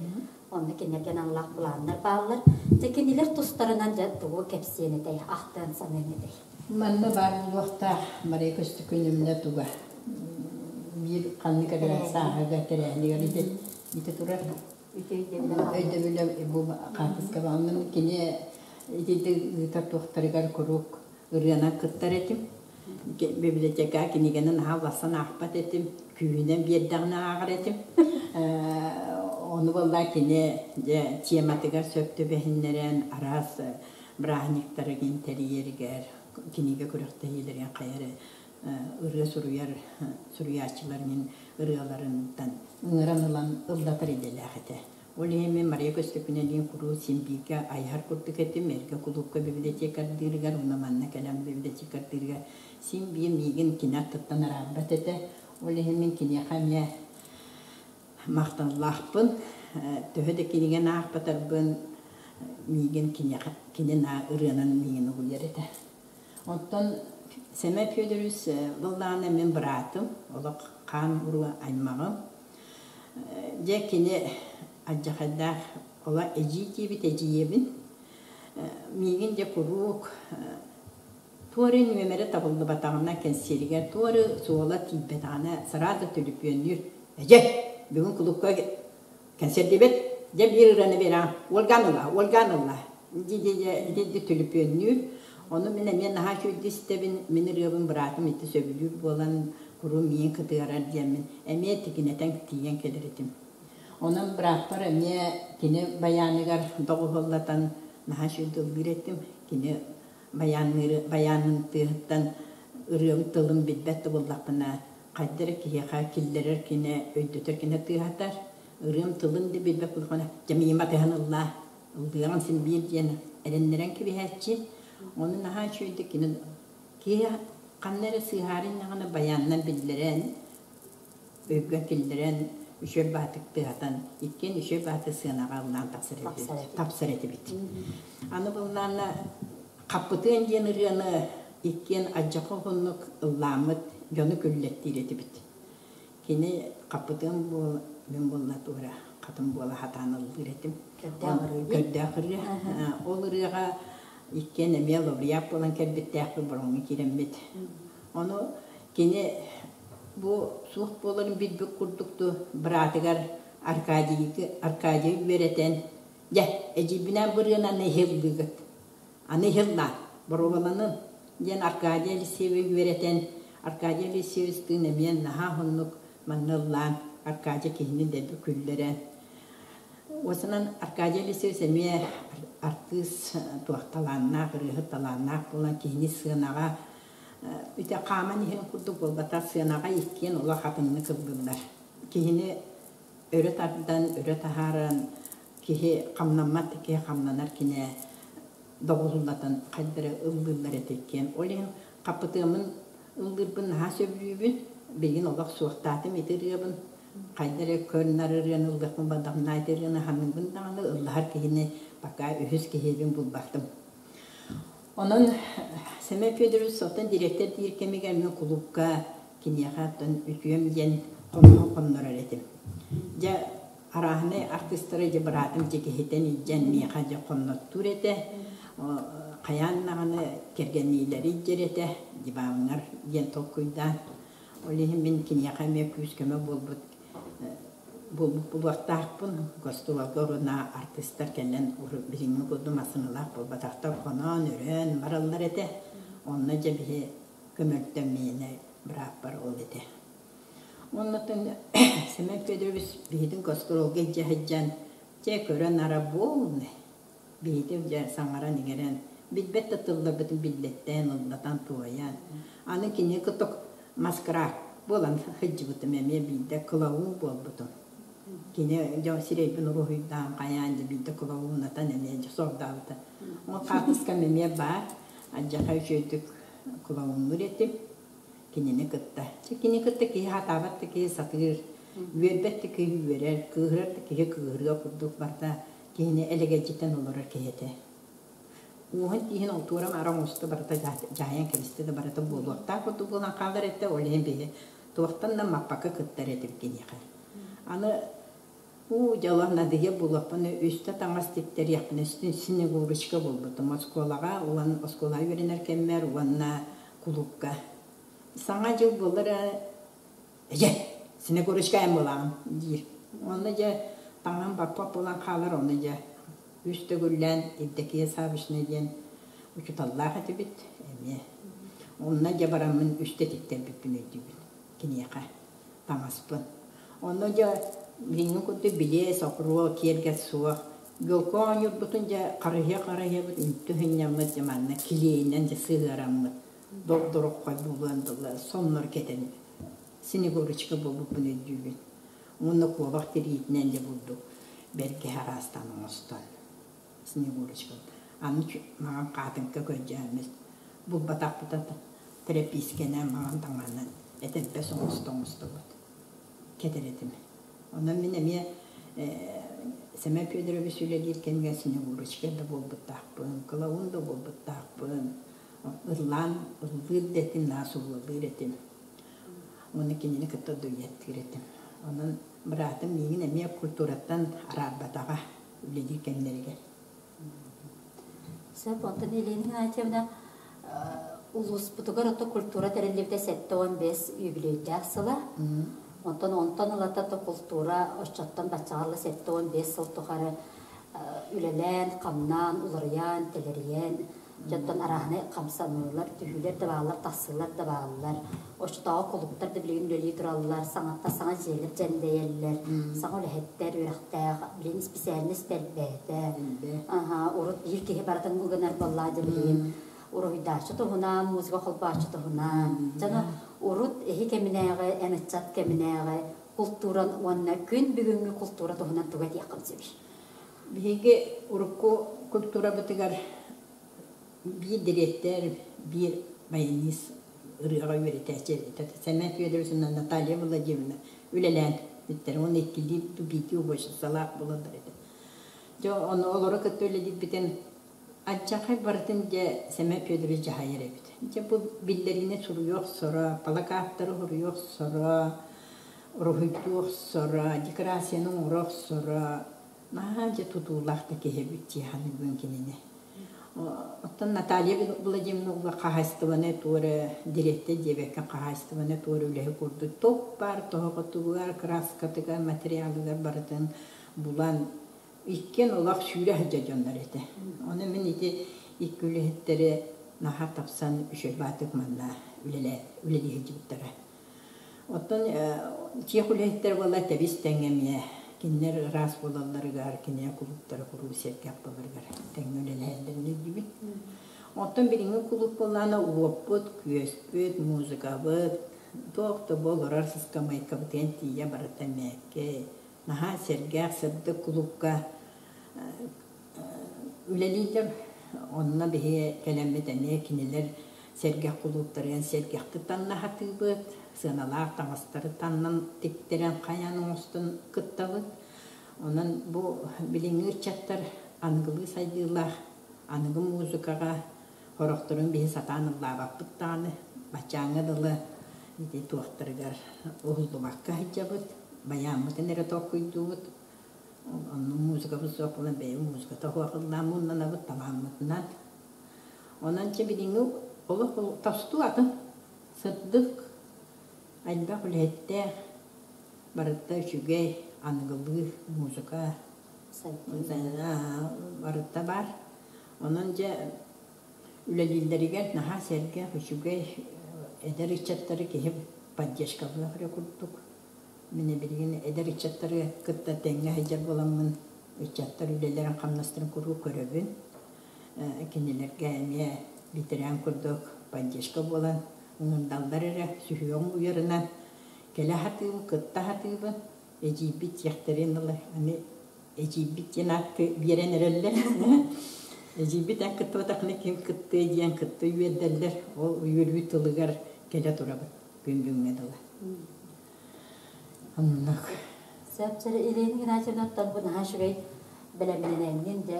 Онно кинилэргэ аналлаах былааннар бааллар. Дьэ кинилэр тустарынан дьэ тугу кэпсиэн этэй, ахтыан саныан этэй? Манна баар буолуохтаах Мария Көстөкүүнүмнэ туга. биир ханнык эрэ сааһыгар тэрээһинигэр ити ити турар. Өйдөбүлэ бу хаартыска онон кини итинник ыытар туохтарыгар куруук ырыанан кыттар этим. Библиотека кинигэни наһаа уларсан аахпат этим, күүһүнэн биэрдэҕинэ ааҕар этим. Ону буолла кини дьэ тематыгар сөп түбэһиннэрэн араас бырааһынньыктарыгын тэрийэригэр, кинигэ күрэхтэһиилэригэр хайа эрэ ырыа суруйар суруйааччыларын ырыаларынтан ыҥыран ылан ыллатар идэлээх этэ. Ол иһин мин Мария Көстөкүүнэлиин куруук син бииргэ айар курдук этим, эргэ кулуупка библиотекардыырыгар уонна манна кэлэн библиотекардыырыгар син биир миигин кини аттыттан араарбат этэ. Ол иһин мин киниэхэ эмиэ махталлаахпын. Төһө да кинигэни аахпатарбын, миигин киниэхэ кини ырыанан миигин угуйар этэ. Оттон Сэмэн Федорович быллаана мин быраатым, олох хаан уруу аймаҕым. Дьэ кини алдьархайдаах ола эдьиий диэбит эдьиийэбин. Миигин дьэ куруук туора нүөмэрэ табыллыбатаҕына кэнсиэригэр туора суола тиийбэтэҕинэ сразу түлүпүөннүүр. Эдьэ, бүгүн кулуупка кэнсиэрдиибит, дьэ биир ырыаны биэрэҕин, Ольганы ылла, Ольганы ылла дии-дии түлүпүөннүүр. Ону мин эмиэ наһаа үчүгэйдик истэбин, мин ырыабын быраатым ити сөбүлүүр буолан куруук миигин кытыарар диэммин эмиэ тигинэтэн тиийэн кэлэр этим. Онон бырааппар эмиэ кини байааныгар доҕуһуоллатан наһаа үчүгэйдик ыллыыр этим. Кини байаанныыр байаанын тыаһыттан ырыам тылын билбэт да буоллахпына хайда эрэ киһиэхэ киллэрэр кинэ, өйдөтөр кинэ тыаһатар. Ырыам тылын да билбэт буоллахпына, дьэ миигин батыһан ыллаа, ыллыаҕын син биир диэн эрэннэрэн кэбиһээччи. Ону наһаа үчүгэйдик кини киһи ханна эрэ сыыһаары иннэҕинэ байаанынан биллэрэн, өйгө киллэрэн, үчүгэй баатык тыаһатан, иккиэн үчүгэй бааты сыанаҕа ыллаан тахсар этибит. Тапсар этибит. Аны быллаана Хаппытыан диэн ырыаны иккиэн алдьархай уһуннук ыллааммыт дьону күллэттиир этибит. Кини хаппытыан буол, мин буолла туора хатын буола сатаан ыллыыр этим. Көрдөөх ырыа. Ол ырыаҕа иккиэн эмиэ лауреат буолан кэлбиттээхпит, бороҥҥо киирэммит. Ону кини бу суох буоларын билбит курдук ту быраатыгар Аркадийы Аркадийы үөрэтэн, дьэ, эдьиийбинээн бу ырыаны аны эһи ыллыыгыт. Аны иһи ыллаан, боруобаланын диэн Аркадий Алексеевы үөрэтэн, Аркадий Алексеевичтыын эмиэ наһаа уһуннук манна ыллаан, Аркадий киһини дэлби күллэрэн. Уосанан Аркадий Алексеевич эмиэ артыыс туох талааннаах, ырыаһыт талааннаах буолан киһини сыанаҕа үтэ хааман иһэн курдук буолбатах, сыанаҕа иккиэн олох атыннык ыллыыллар. Киһини өрө тардан, өрө таһааран, киһи хамнаммат киһи хамнанар кинэ доҕуһуллатан хайда эрэ ыллыыллар этэ иккиэн. Ол иһин хаппытыамын ыллыырбын наһаа сөбүлүүбүн. Билигин олох суохтаатым ити ырыабын. Хайда эрэ көр-нар ырыаны ыллыахпын бардахпына ити ырыаны ханыыбын даҕаны ыллаһар киһини пока үһүс киһибин булбатым. Онон Семен Федорович оттон дириэктэр диир кэмигэр мин кулуупка киниэхэ оттон үтүөм диэн хонноһон хоннорор этим. Дьэ арааһынай артыыстары дьэ быраатым дьикиһитэн илдьэн миэхэ дьэ хонноттуур этэ. Хайаан даҕаны кэргэнниилэри илдьэр этэ, диваҥҥар диэн толкуйдаан. Ол иһин мин киниэхэ эмиэ күүс-көмө буолбут буолбут буолуохтаахпын. Гостуолга уруна артыыстар кэлэн билиҥҥи курдук массыыналаах буолбатахтар хоноон, өрөөн бараллар этэ. Онно дьэ биһи көмөлтөм миэнэ бырааппар ол этэ. Оннуттан Семен Федорович биһитин гастролга илдьэ сылдьан, дьэ көрөн ара буолунай. Биһити дьэ саҥаран-иҥэрэн, билбэт да тылларбытын биллэттээн, ыллатан, туойан. Аны кини кытта маскарад буолан сылдьыбытым эмиэ биирдэ клоун буолбутум. Кини дьэ сирэйбин уруһуйдаан хайаан дьэ биирдэ клоуннатан эмиэ дьэ сордообута. Ол хаартыскам эмиэ баар. Алдьархай үчүгэйдик клоуннуур этим. Кинини кытта. Чэ, кини кытта киһи сатаабат да киһи сатыыр, үөрбэт да киһи үөрэр, кыыһырар да киһи кыыһырыа курдук барыта киһини элэгэлдьитэн олорор киһи этэ. Уоһун тииһин олтуура маара оҥосто барыта дьаһайан кэбистэ да барыта буолуохтаах курдук буолан хаалар этэ, ол иһин биһи туохтан да маппакка кыттар этим киниэхэ. Аны Уу, дьоло Надия булуохпун үстэ таҥас тиктэриэхпинэ снегурочка булбутум оскуолаҕа уон оскуолаҕа үөрэнэр кэммэр уонна кулуупка. Саҥа дьыл буоллар эрэ эдьэ! Снегурочка эн буолаҕын диир. Онно дьэ таҥаһым баппат буолан хаалар, онно дьэ үс төгүллээн Евдокия Саввична диэн учууталлаах этибит эмиэ. Онно дьэ бараммын үстэ тиктэрбиппин өйдүүбүн киниэхэ таҥаспын. Онно дьэ билиҥҥи курдук билиэ, сокуруо, киэргэл суох. Елка оонньуурбутун дьэ харыһыйа-харыһыйабыт үнтү сынньаммыт дьэ манна килиэйинэн дьэ сыһыараммыт дороххой буолуон дылы соннор кэтэн Снегурочка буолбуппун өйдүүбүн. Уонна куобах тириитинэн дьэ бурдук бэргэһэ араастаан оҥостон Снегурочка. Аны маҕан хаатыҥка көрдьөөммүт булбатахпыта тэрэпиискэнэн маҕан таҥаһынан этэрбэс оҥосто оҥостобут кэтэр этим. Онон мин эмиэ Сэмэн Федорович үлэлиир кэмигэр Снегурочка да буолбуттаахпын, клоун да буолбуттаахпын, ыллаан ыллыыр да этим, наа суллалыыр этим. Уонна кинини кытта дуэттыыр этим. Онон быраатым миигин эмиэ культураттан араарбатаҕа үлэлиир кэмнэригэр. Сөп, онтон Елена Игнатьевна улууспутугар ото культура тэриллибитэ 75 үбүлүөйдээх сыла. Онтон онтон ылата то култуура оччоттон баччаҕа 75 сыл тухары үлэлээн, хамнаан, уларыйан, тэлэрийэн Дьонтон арааһынай хамсаныылар, түһүүлэр да бааллар, тахсыылар да бааллар. Оччотооҕу кулууптар да билигин үлэлии тураллар, саҥаттан саҥа дьиэлэр дьэндэйэллэр, саҥа үлэһиттэр, үөрэхтээх, билигин исписээлинэс элбээтэ. Аха, урут биир киһи барытын гынар буоллаа дьэ билигин уруһуйдааччы туһунан, музыка холбооччу туһунан. Дьоно урут эһи кэминээҕи, эн ыччат кэминээҕи култууран уонна күн бүгүҥҥү култуура туһунан тугу этиэххин сөбүй? Биһиги урукку культурабытыгар биир дириэктэр, биир баянист ырыаҕа үөрэтээччи этэ. Сэмэн Федорович уонна Наталья Владимировна үлэлээн бүттэр. Уонна иккилии биирдии убойсалаах буолаллар этэ. Дьэ, ону олору кытта үлэлиирбитин алдьархай барытын дьэ Сэмэн Федорович дьаһайар эбит. Дьэ, бу биллэриини суруйа охсоро, плакаттары суруйа охсоро, уруһуйдуу охсоро, декорацияны оҥоро охсоро, наһаа дьэ тутуулаах да киһи эбит дии саныыбын кинини. Оттон Наталья Владимировна хаһаайыстыбаны туора дириэктэр диэбэккэ хаһаайыстыбаны туора үлэһит курдук топ баар тоһоҕотугар, краскатыгар, материалыгар барытын булан иккиэн олох сүүрэ сылдьар дьоннор этэ. Ону мин ити икки үлэһиттэри наһаа тапсан үчүгэй баатык манна үлэлии сылдьыбыттара. Оттон чиэх үлэһиттэр буолла тэбис тэҥ эмиэ кинилэр ыраас буолалларыгар, кинилэр кулууптара куруук сэргэх буоларыгар тэҥҥэ үлэлэһэллэрин өйдүүбүн. Оттон билиҥҥи кулууп буоллаҕына уоппут, күөспүт, музыкабыт, туох да бу олорор сыскамыайкабытыгар тиийэ барыта мээккэй, наһаа сэргэх, сырдык кулуупка үлэлииллэр. Онно биһи кэлэммит эмиэ кинилэр сэргэх кулууптарыгар сэргэхтик танна сатыыбыт, сыаналаах таҥастары таннан тиктэрэн хайаан оҥостон кыттабыт. Онон бу билиҥҥи ыччаттар аныгылыы сайдыылаах аныгы музыкаҕа сорохторун биһи сатаан ыллаабаппыт даҕаны, баччааҥҥа дылы ити туохтарыгар уһуллубакка сылдьабыт, байааммытын эрэ толкуйдуубут. Онно музыкабыт суох буолан бэйэбит музыката суох ыллаан муннанабыт талааммытынан. Онон чэ билиҥҥи олох тосту атын сырдык, элбэх үлэһиттээх, барыта үчүгэй, аныгылыы музыка барыта баар. Онон дьэ үлэлииллэригэр наһаа сэргэх, үчүгэй эдэр ыччаттары киһи поддержкалыах эрэ курдук. Мин билигин эдэр ыччаттары кытта тэҥҥэ сылдьар буоламмын, ыччаттар үлэлэрин-хамнастарын куруук көрөбүн. Кинилэргэ эмиэ ветеран курдук поддержка буолан, ыҥырдаллар эрэ сүһүөҕүм уйарынан кэлэ сатыыбын, кытта сатыыбын. Эдьиийбит диэхтэрин ыла аны эдьиийбит диэн ааты биэрэн эрэллэр. Эдьиийбит эн кыттыбатаххына ким кыттыа диэн кытта үөрдэллэр. Ол үөрүү тылыгар кэлэ турабыт күн бүгүҥҥэ дылы. Оннук. Сөп, Елена Геннадьевнаттан бу наһаа үчүгэй бэлэмнэнэҥҥин дьэ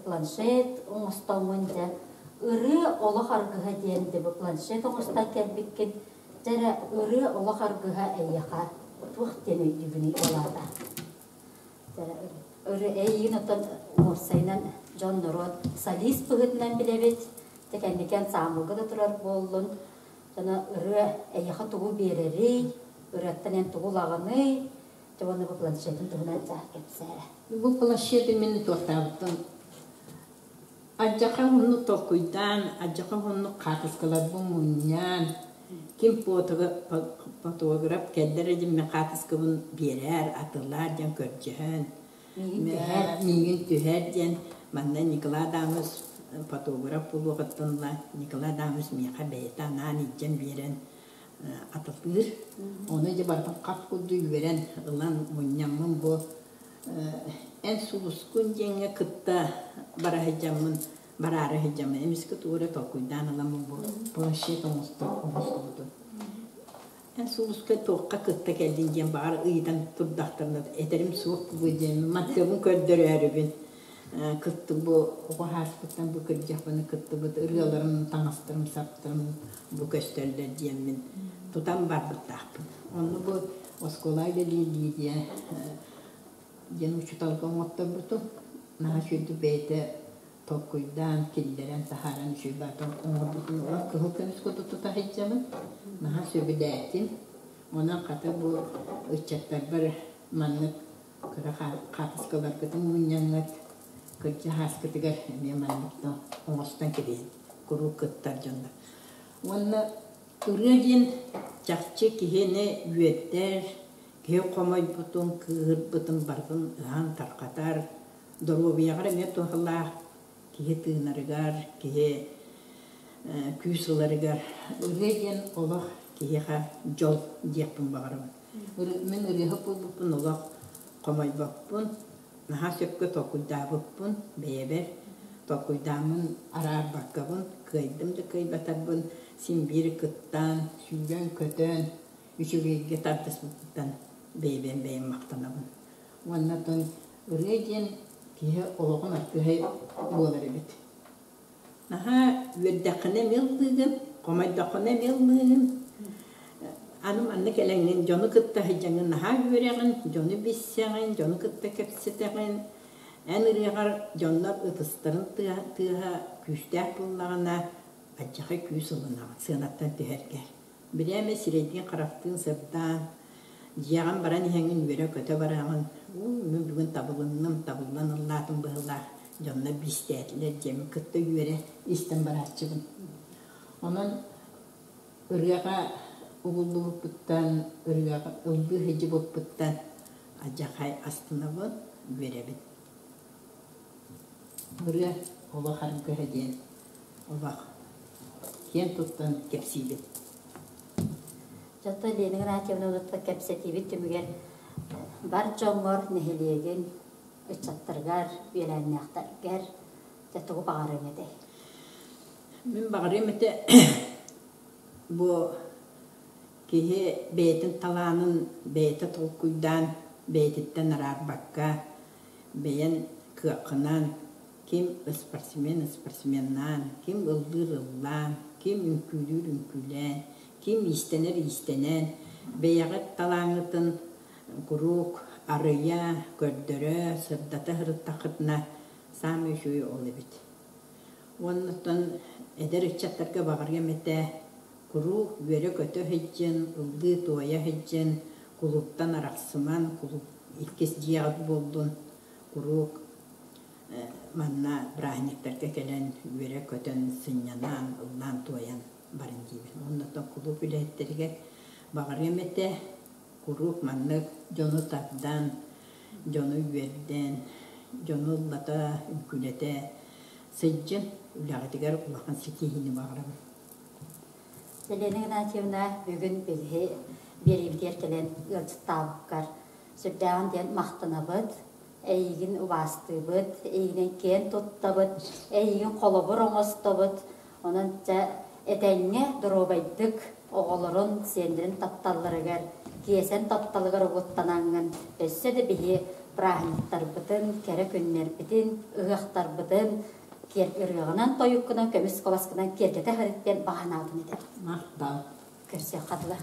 планшет оҥостоҥҥун дьэ ырыа олох аргыһа диэн дьэ бу планшет оҥостон кэлбиккин дьэ эрэ ырыа олох аргыһа эйиэхэ туох диэн өйдүүгүнүй ол аата ырыа эйигин оттон уопсайынан дьон норуот солист быһыытынан билэбит дьэ кэнники ансаамбылга да турар буоллун Дьоно ырыа эйиэхэ тугу биэрэрий? Ырыаттан эн тугу ылаҕыный? Дьэ уонна бу планшетын туһунан дьэ кэпсээрэ. Бу планшеты мин туохтаабыттан Алдьархай уһуннук толкуйдаан, алдьархай уһуннук хаартыскаларбын мунньан, ким фотограф кэллэр диэн мин хаартыскабын биэрээр, атылаар диэн көрдөһөн, миигин түһэр диэн манна Николай Адамович фотограф буолуоҕуттан ыла Николай Адамович миэхэ бэйэтэ анаан илдьэн биэрэн атылыыр. Ону дьэ барытын хап курдук үөрэн ылан мунньаммын бу Эн сулускун диэҥҥэ кытта бара сылдьаммын, бараары сылдьаммын, эмискэ тугу эрэ толкуйдаан ыламмын бу планшет оҥостубутум. Эн сулуска туохха кытта кэллиҥ диэн баҕар ыйытан турдахтарына этэрим суох буолуо диэн матыабын көрдөрөөрүбүн кытты бу оҕо ааспыттан бу кырдьахпына кыттыбыт ырыаларым, таҥастарым, саптарым бу көстөллөр диэммин тутан барбыттаахпын. Онно бу оскуола үлэлиир Лидия диэн учууталга оҥотторбутум. Наһаа үчүгэйдик бэйэтэ толкуйдаан, киллэрэн, таһааран үчүгэй баатан оҥорбутун ылан кыһыл көмүс курдук тута сылдьабын. Наһаа сөбүлээтим. Онон хата бу ыччаттарбар маннык кыра хаартыскаларгытын мунньаҥҥыт, кырдьа ааскытыгар эмиэ маннык да оҥостон кэбиһин куруук кыттар дьоннор. Уонна ырыа диэн чахчы киһини үөрдэр, киһи хомойбутун, кыыһырбытын барытын ыһан тарҕатар, доруобуйаҕар эмиэ туһалаах, киһи тыынарыгар, киһи күүс ыларыгар. Ырыа диэн олох киһиэхэ дьол диэхпин баҕарабын. Мин ырыаһыт буолбуппун олох хомойбоппун, наһаа сөпкө толкуйдаабыппын бэйэбэр, толкуйдааммын араарбаккабын, кыайдым да кыайбатарбын син биир кыттан, сүүрэн-көтөн, үчүгэйгэ тардыспыппыттан бэйэбин бэйэм махтанабын. Уонна оттон ырыа диэн киһи олоҕун аргыһа буолар эбит. Наһаа үөрдэххинэ эмиэ ыллыыгын, хомойдоххуна эмиэ ыллыыгын. Аны манна кэлэҥҥин дьону кытта сылдьаҥҥын наһаа үөрэҕин, дьону билсэҕин, дьону кытта кэпсэтэҕин. Эн ырыаҕар дьоннор ытыстарын тыаһа күүстээх буоллаҕына, алдьархай күүс ылынаҕын сыанаттан түһэргэр. Бирээмэ сирэйдиин-харахтыын сырдаан, дьиэҕин баран иһэҥҥин үөрэ-көтө бараҕын, уу, мин бүгүн табылынным, табыллан ыллаатым быһыылаах, дьоннор биистээтилэр диэммин кытта үөрэ истэн барааччыбын. Онон ырыаҕа угуллубуппуттан, ырыаҕа ыллыы сылдьыбыппыттан алдьархай астынабын, үөрэбин. Ырыа олох аргыһа диэн олох киэн туттан кэпсиибин. Дьонто Лена Игнатьевна улуттан кэпсэтиибит түмүгэр бар дьоҥҥор, нэһилиэгин ыччаттарыгар, үөлээннээхтэргэр дьэ тугу баҕарыаҥ этэй? Мин баҕарыам этэ бу киһи бэйэтин талаанын бэйэтэ толкуйдаан, бэйэтиттэн араарбакка, бэйэн кыаххынан ким спортсмен спортсменнаан, ким ыллыыр ыллаан, ким үҥкүүлүүр үҥкүүлээн, ким иистэнэр иистэнэн, бэйэҕит талааҥҥытын куруук арыйа, көрдөрө, сырдата сырыттаххытына саамай үчүгэй ол эбит. Уонна эдэр ыччаттарга баҕарыам этэ, куруук үөрэ-көтө сылдьын, ыллыы-туойа сылдьын, кулууптан арахсыман, кулууп иккис дьиэҕит буоллун, куруук манна бырааһынньыктарга кэлэн үөрэ-көтөн, сынньанан, ыллаан-туойан барын диибин. Уонна кулууп үлэһиттэригэр баҕарыам этэ, куруук маннык дьону тардан, дьону үөрдэн, дьону ыллата, үҥкүүлэтэ сылдьын, үлэҕитигэр улахан ситиһиини баҕарабын. Елена Игнатьевна бүгүн биһиги биэриибитигэр кэлэн ыалдьыттаабыккар сүрдээҕин диэн махтанабыт, эйигин убаастыыбыт, эйигинэн киэн туттабыт, эйигин холобур оҥостобут. Онон дьэ этэҥҥэ доруобайдык оҕолорун, сиэннэрин тапталларыгар, киэсэн тапталыгар угуттанаҥҥын өссө да биһи бырааһынньыктарбытын, кэрэ күннэрбитин, ыһыахтарбытын ырыаҕынан, тойуккунан, көмүс куоласкынан киэргэтэ сырыт диэн баҕа санаабын этэбин. Махтал. Көрсүөххэ дылы.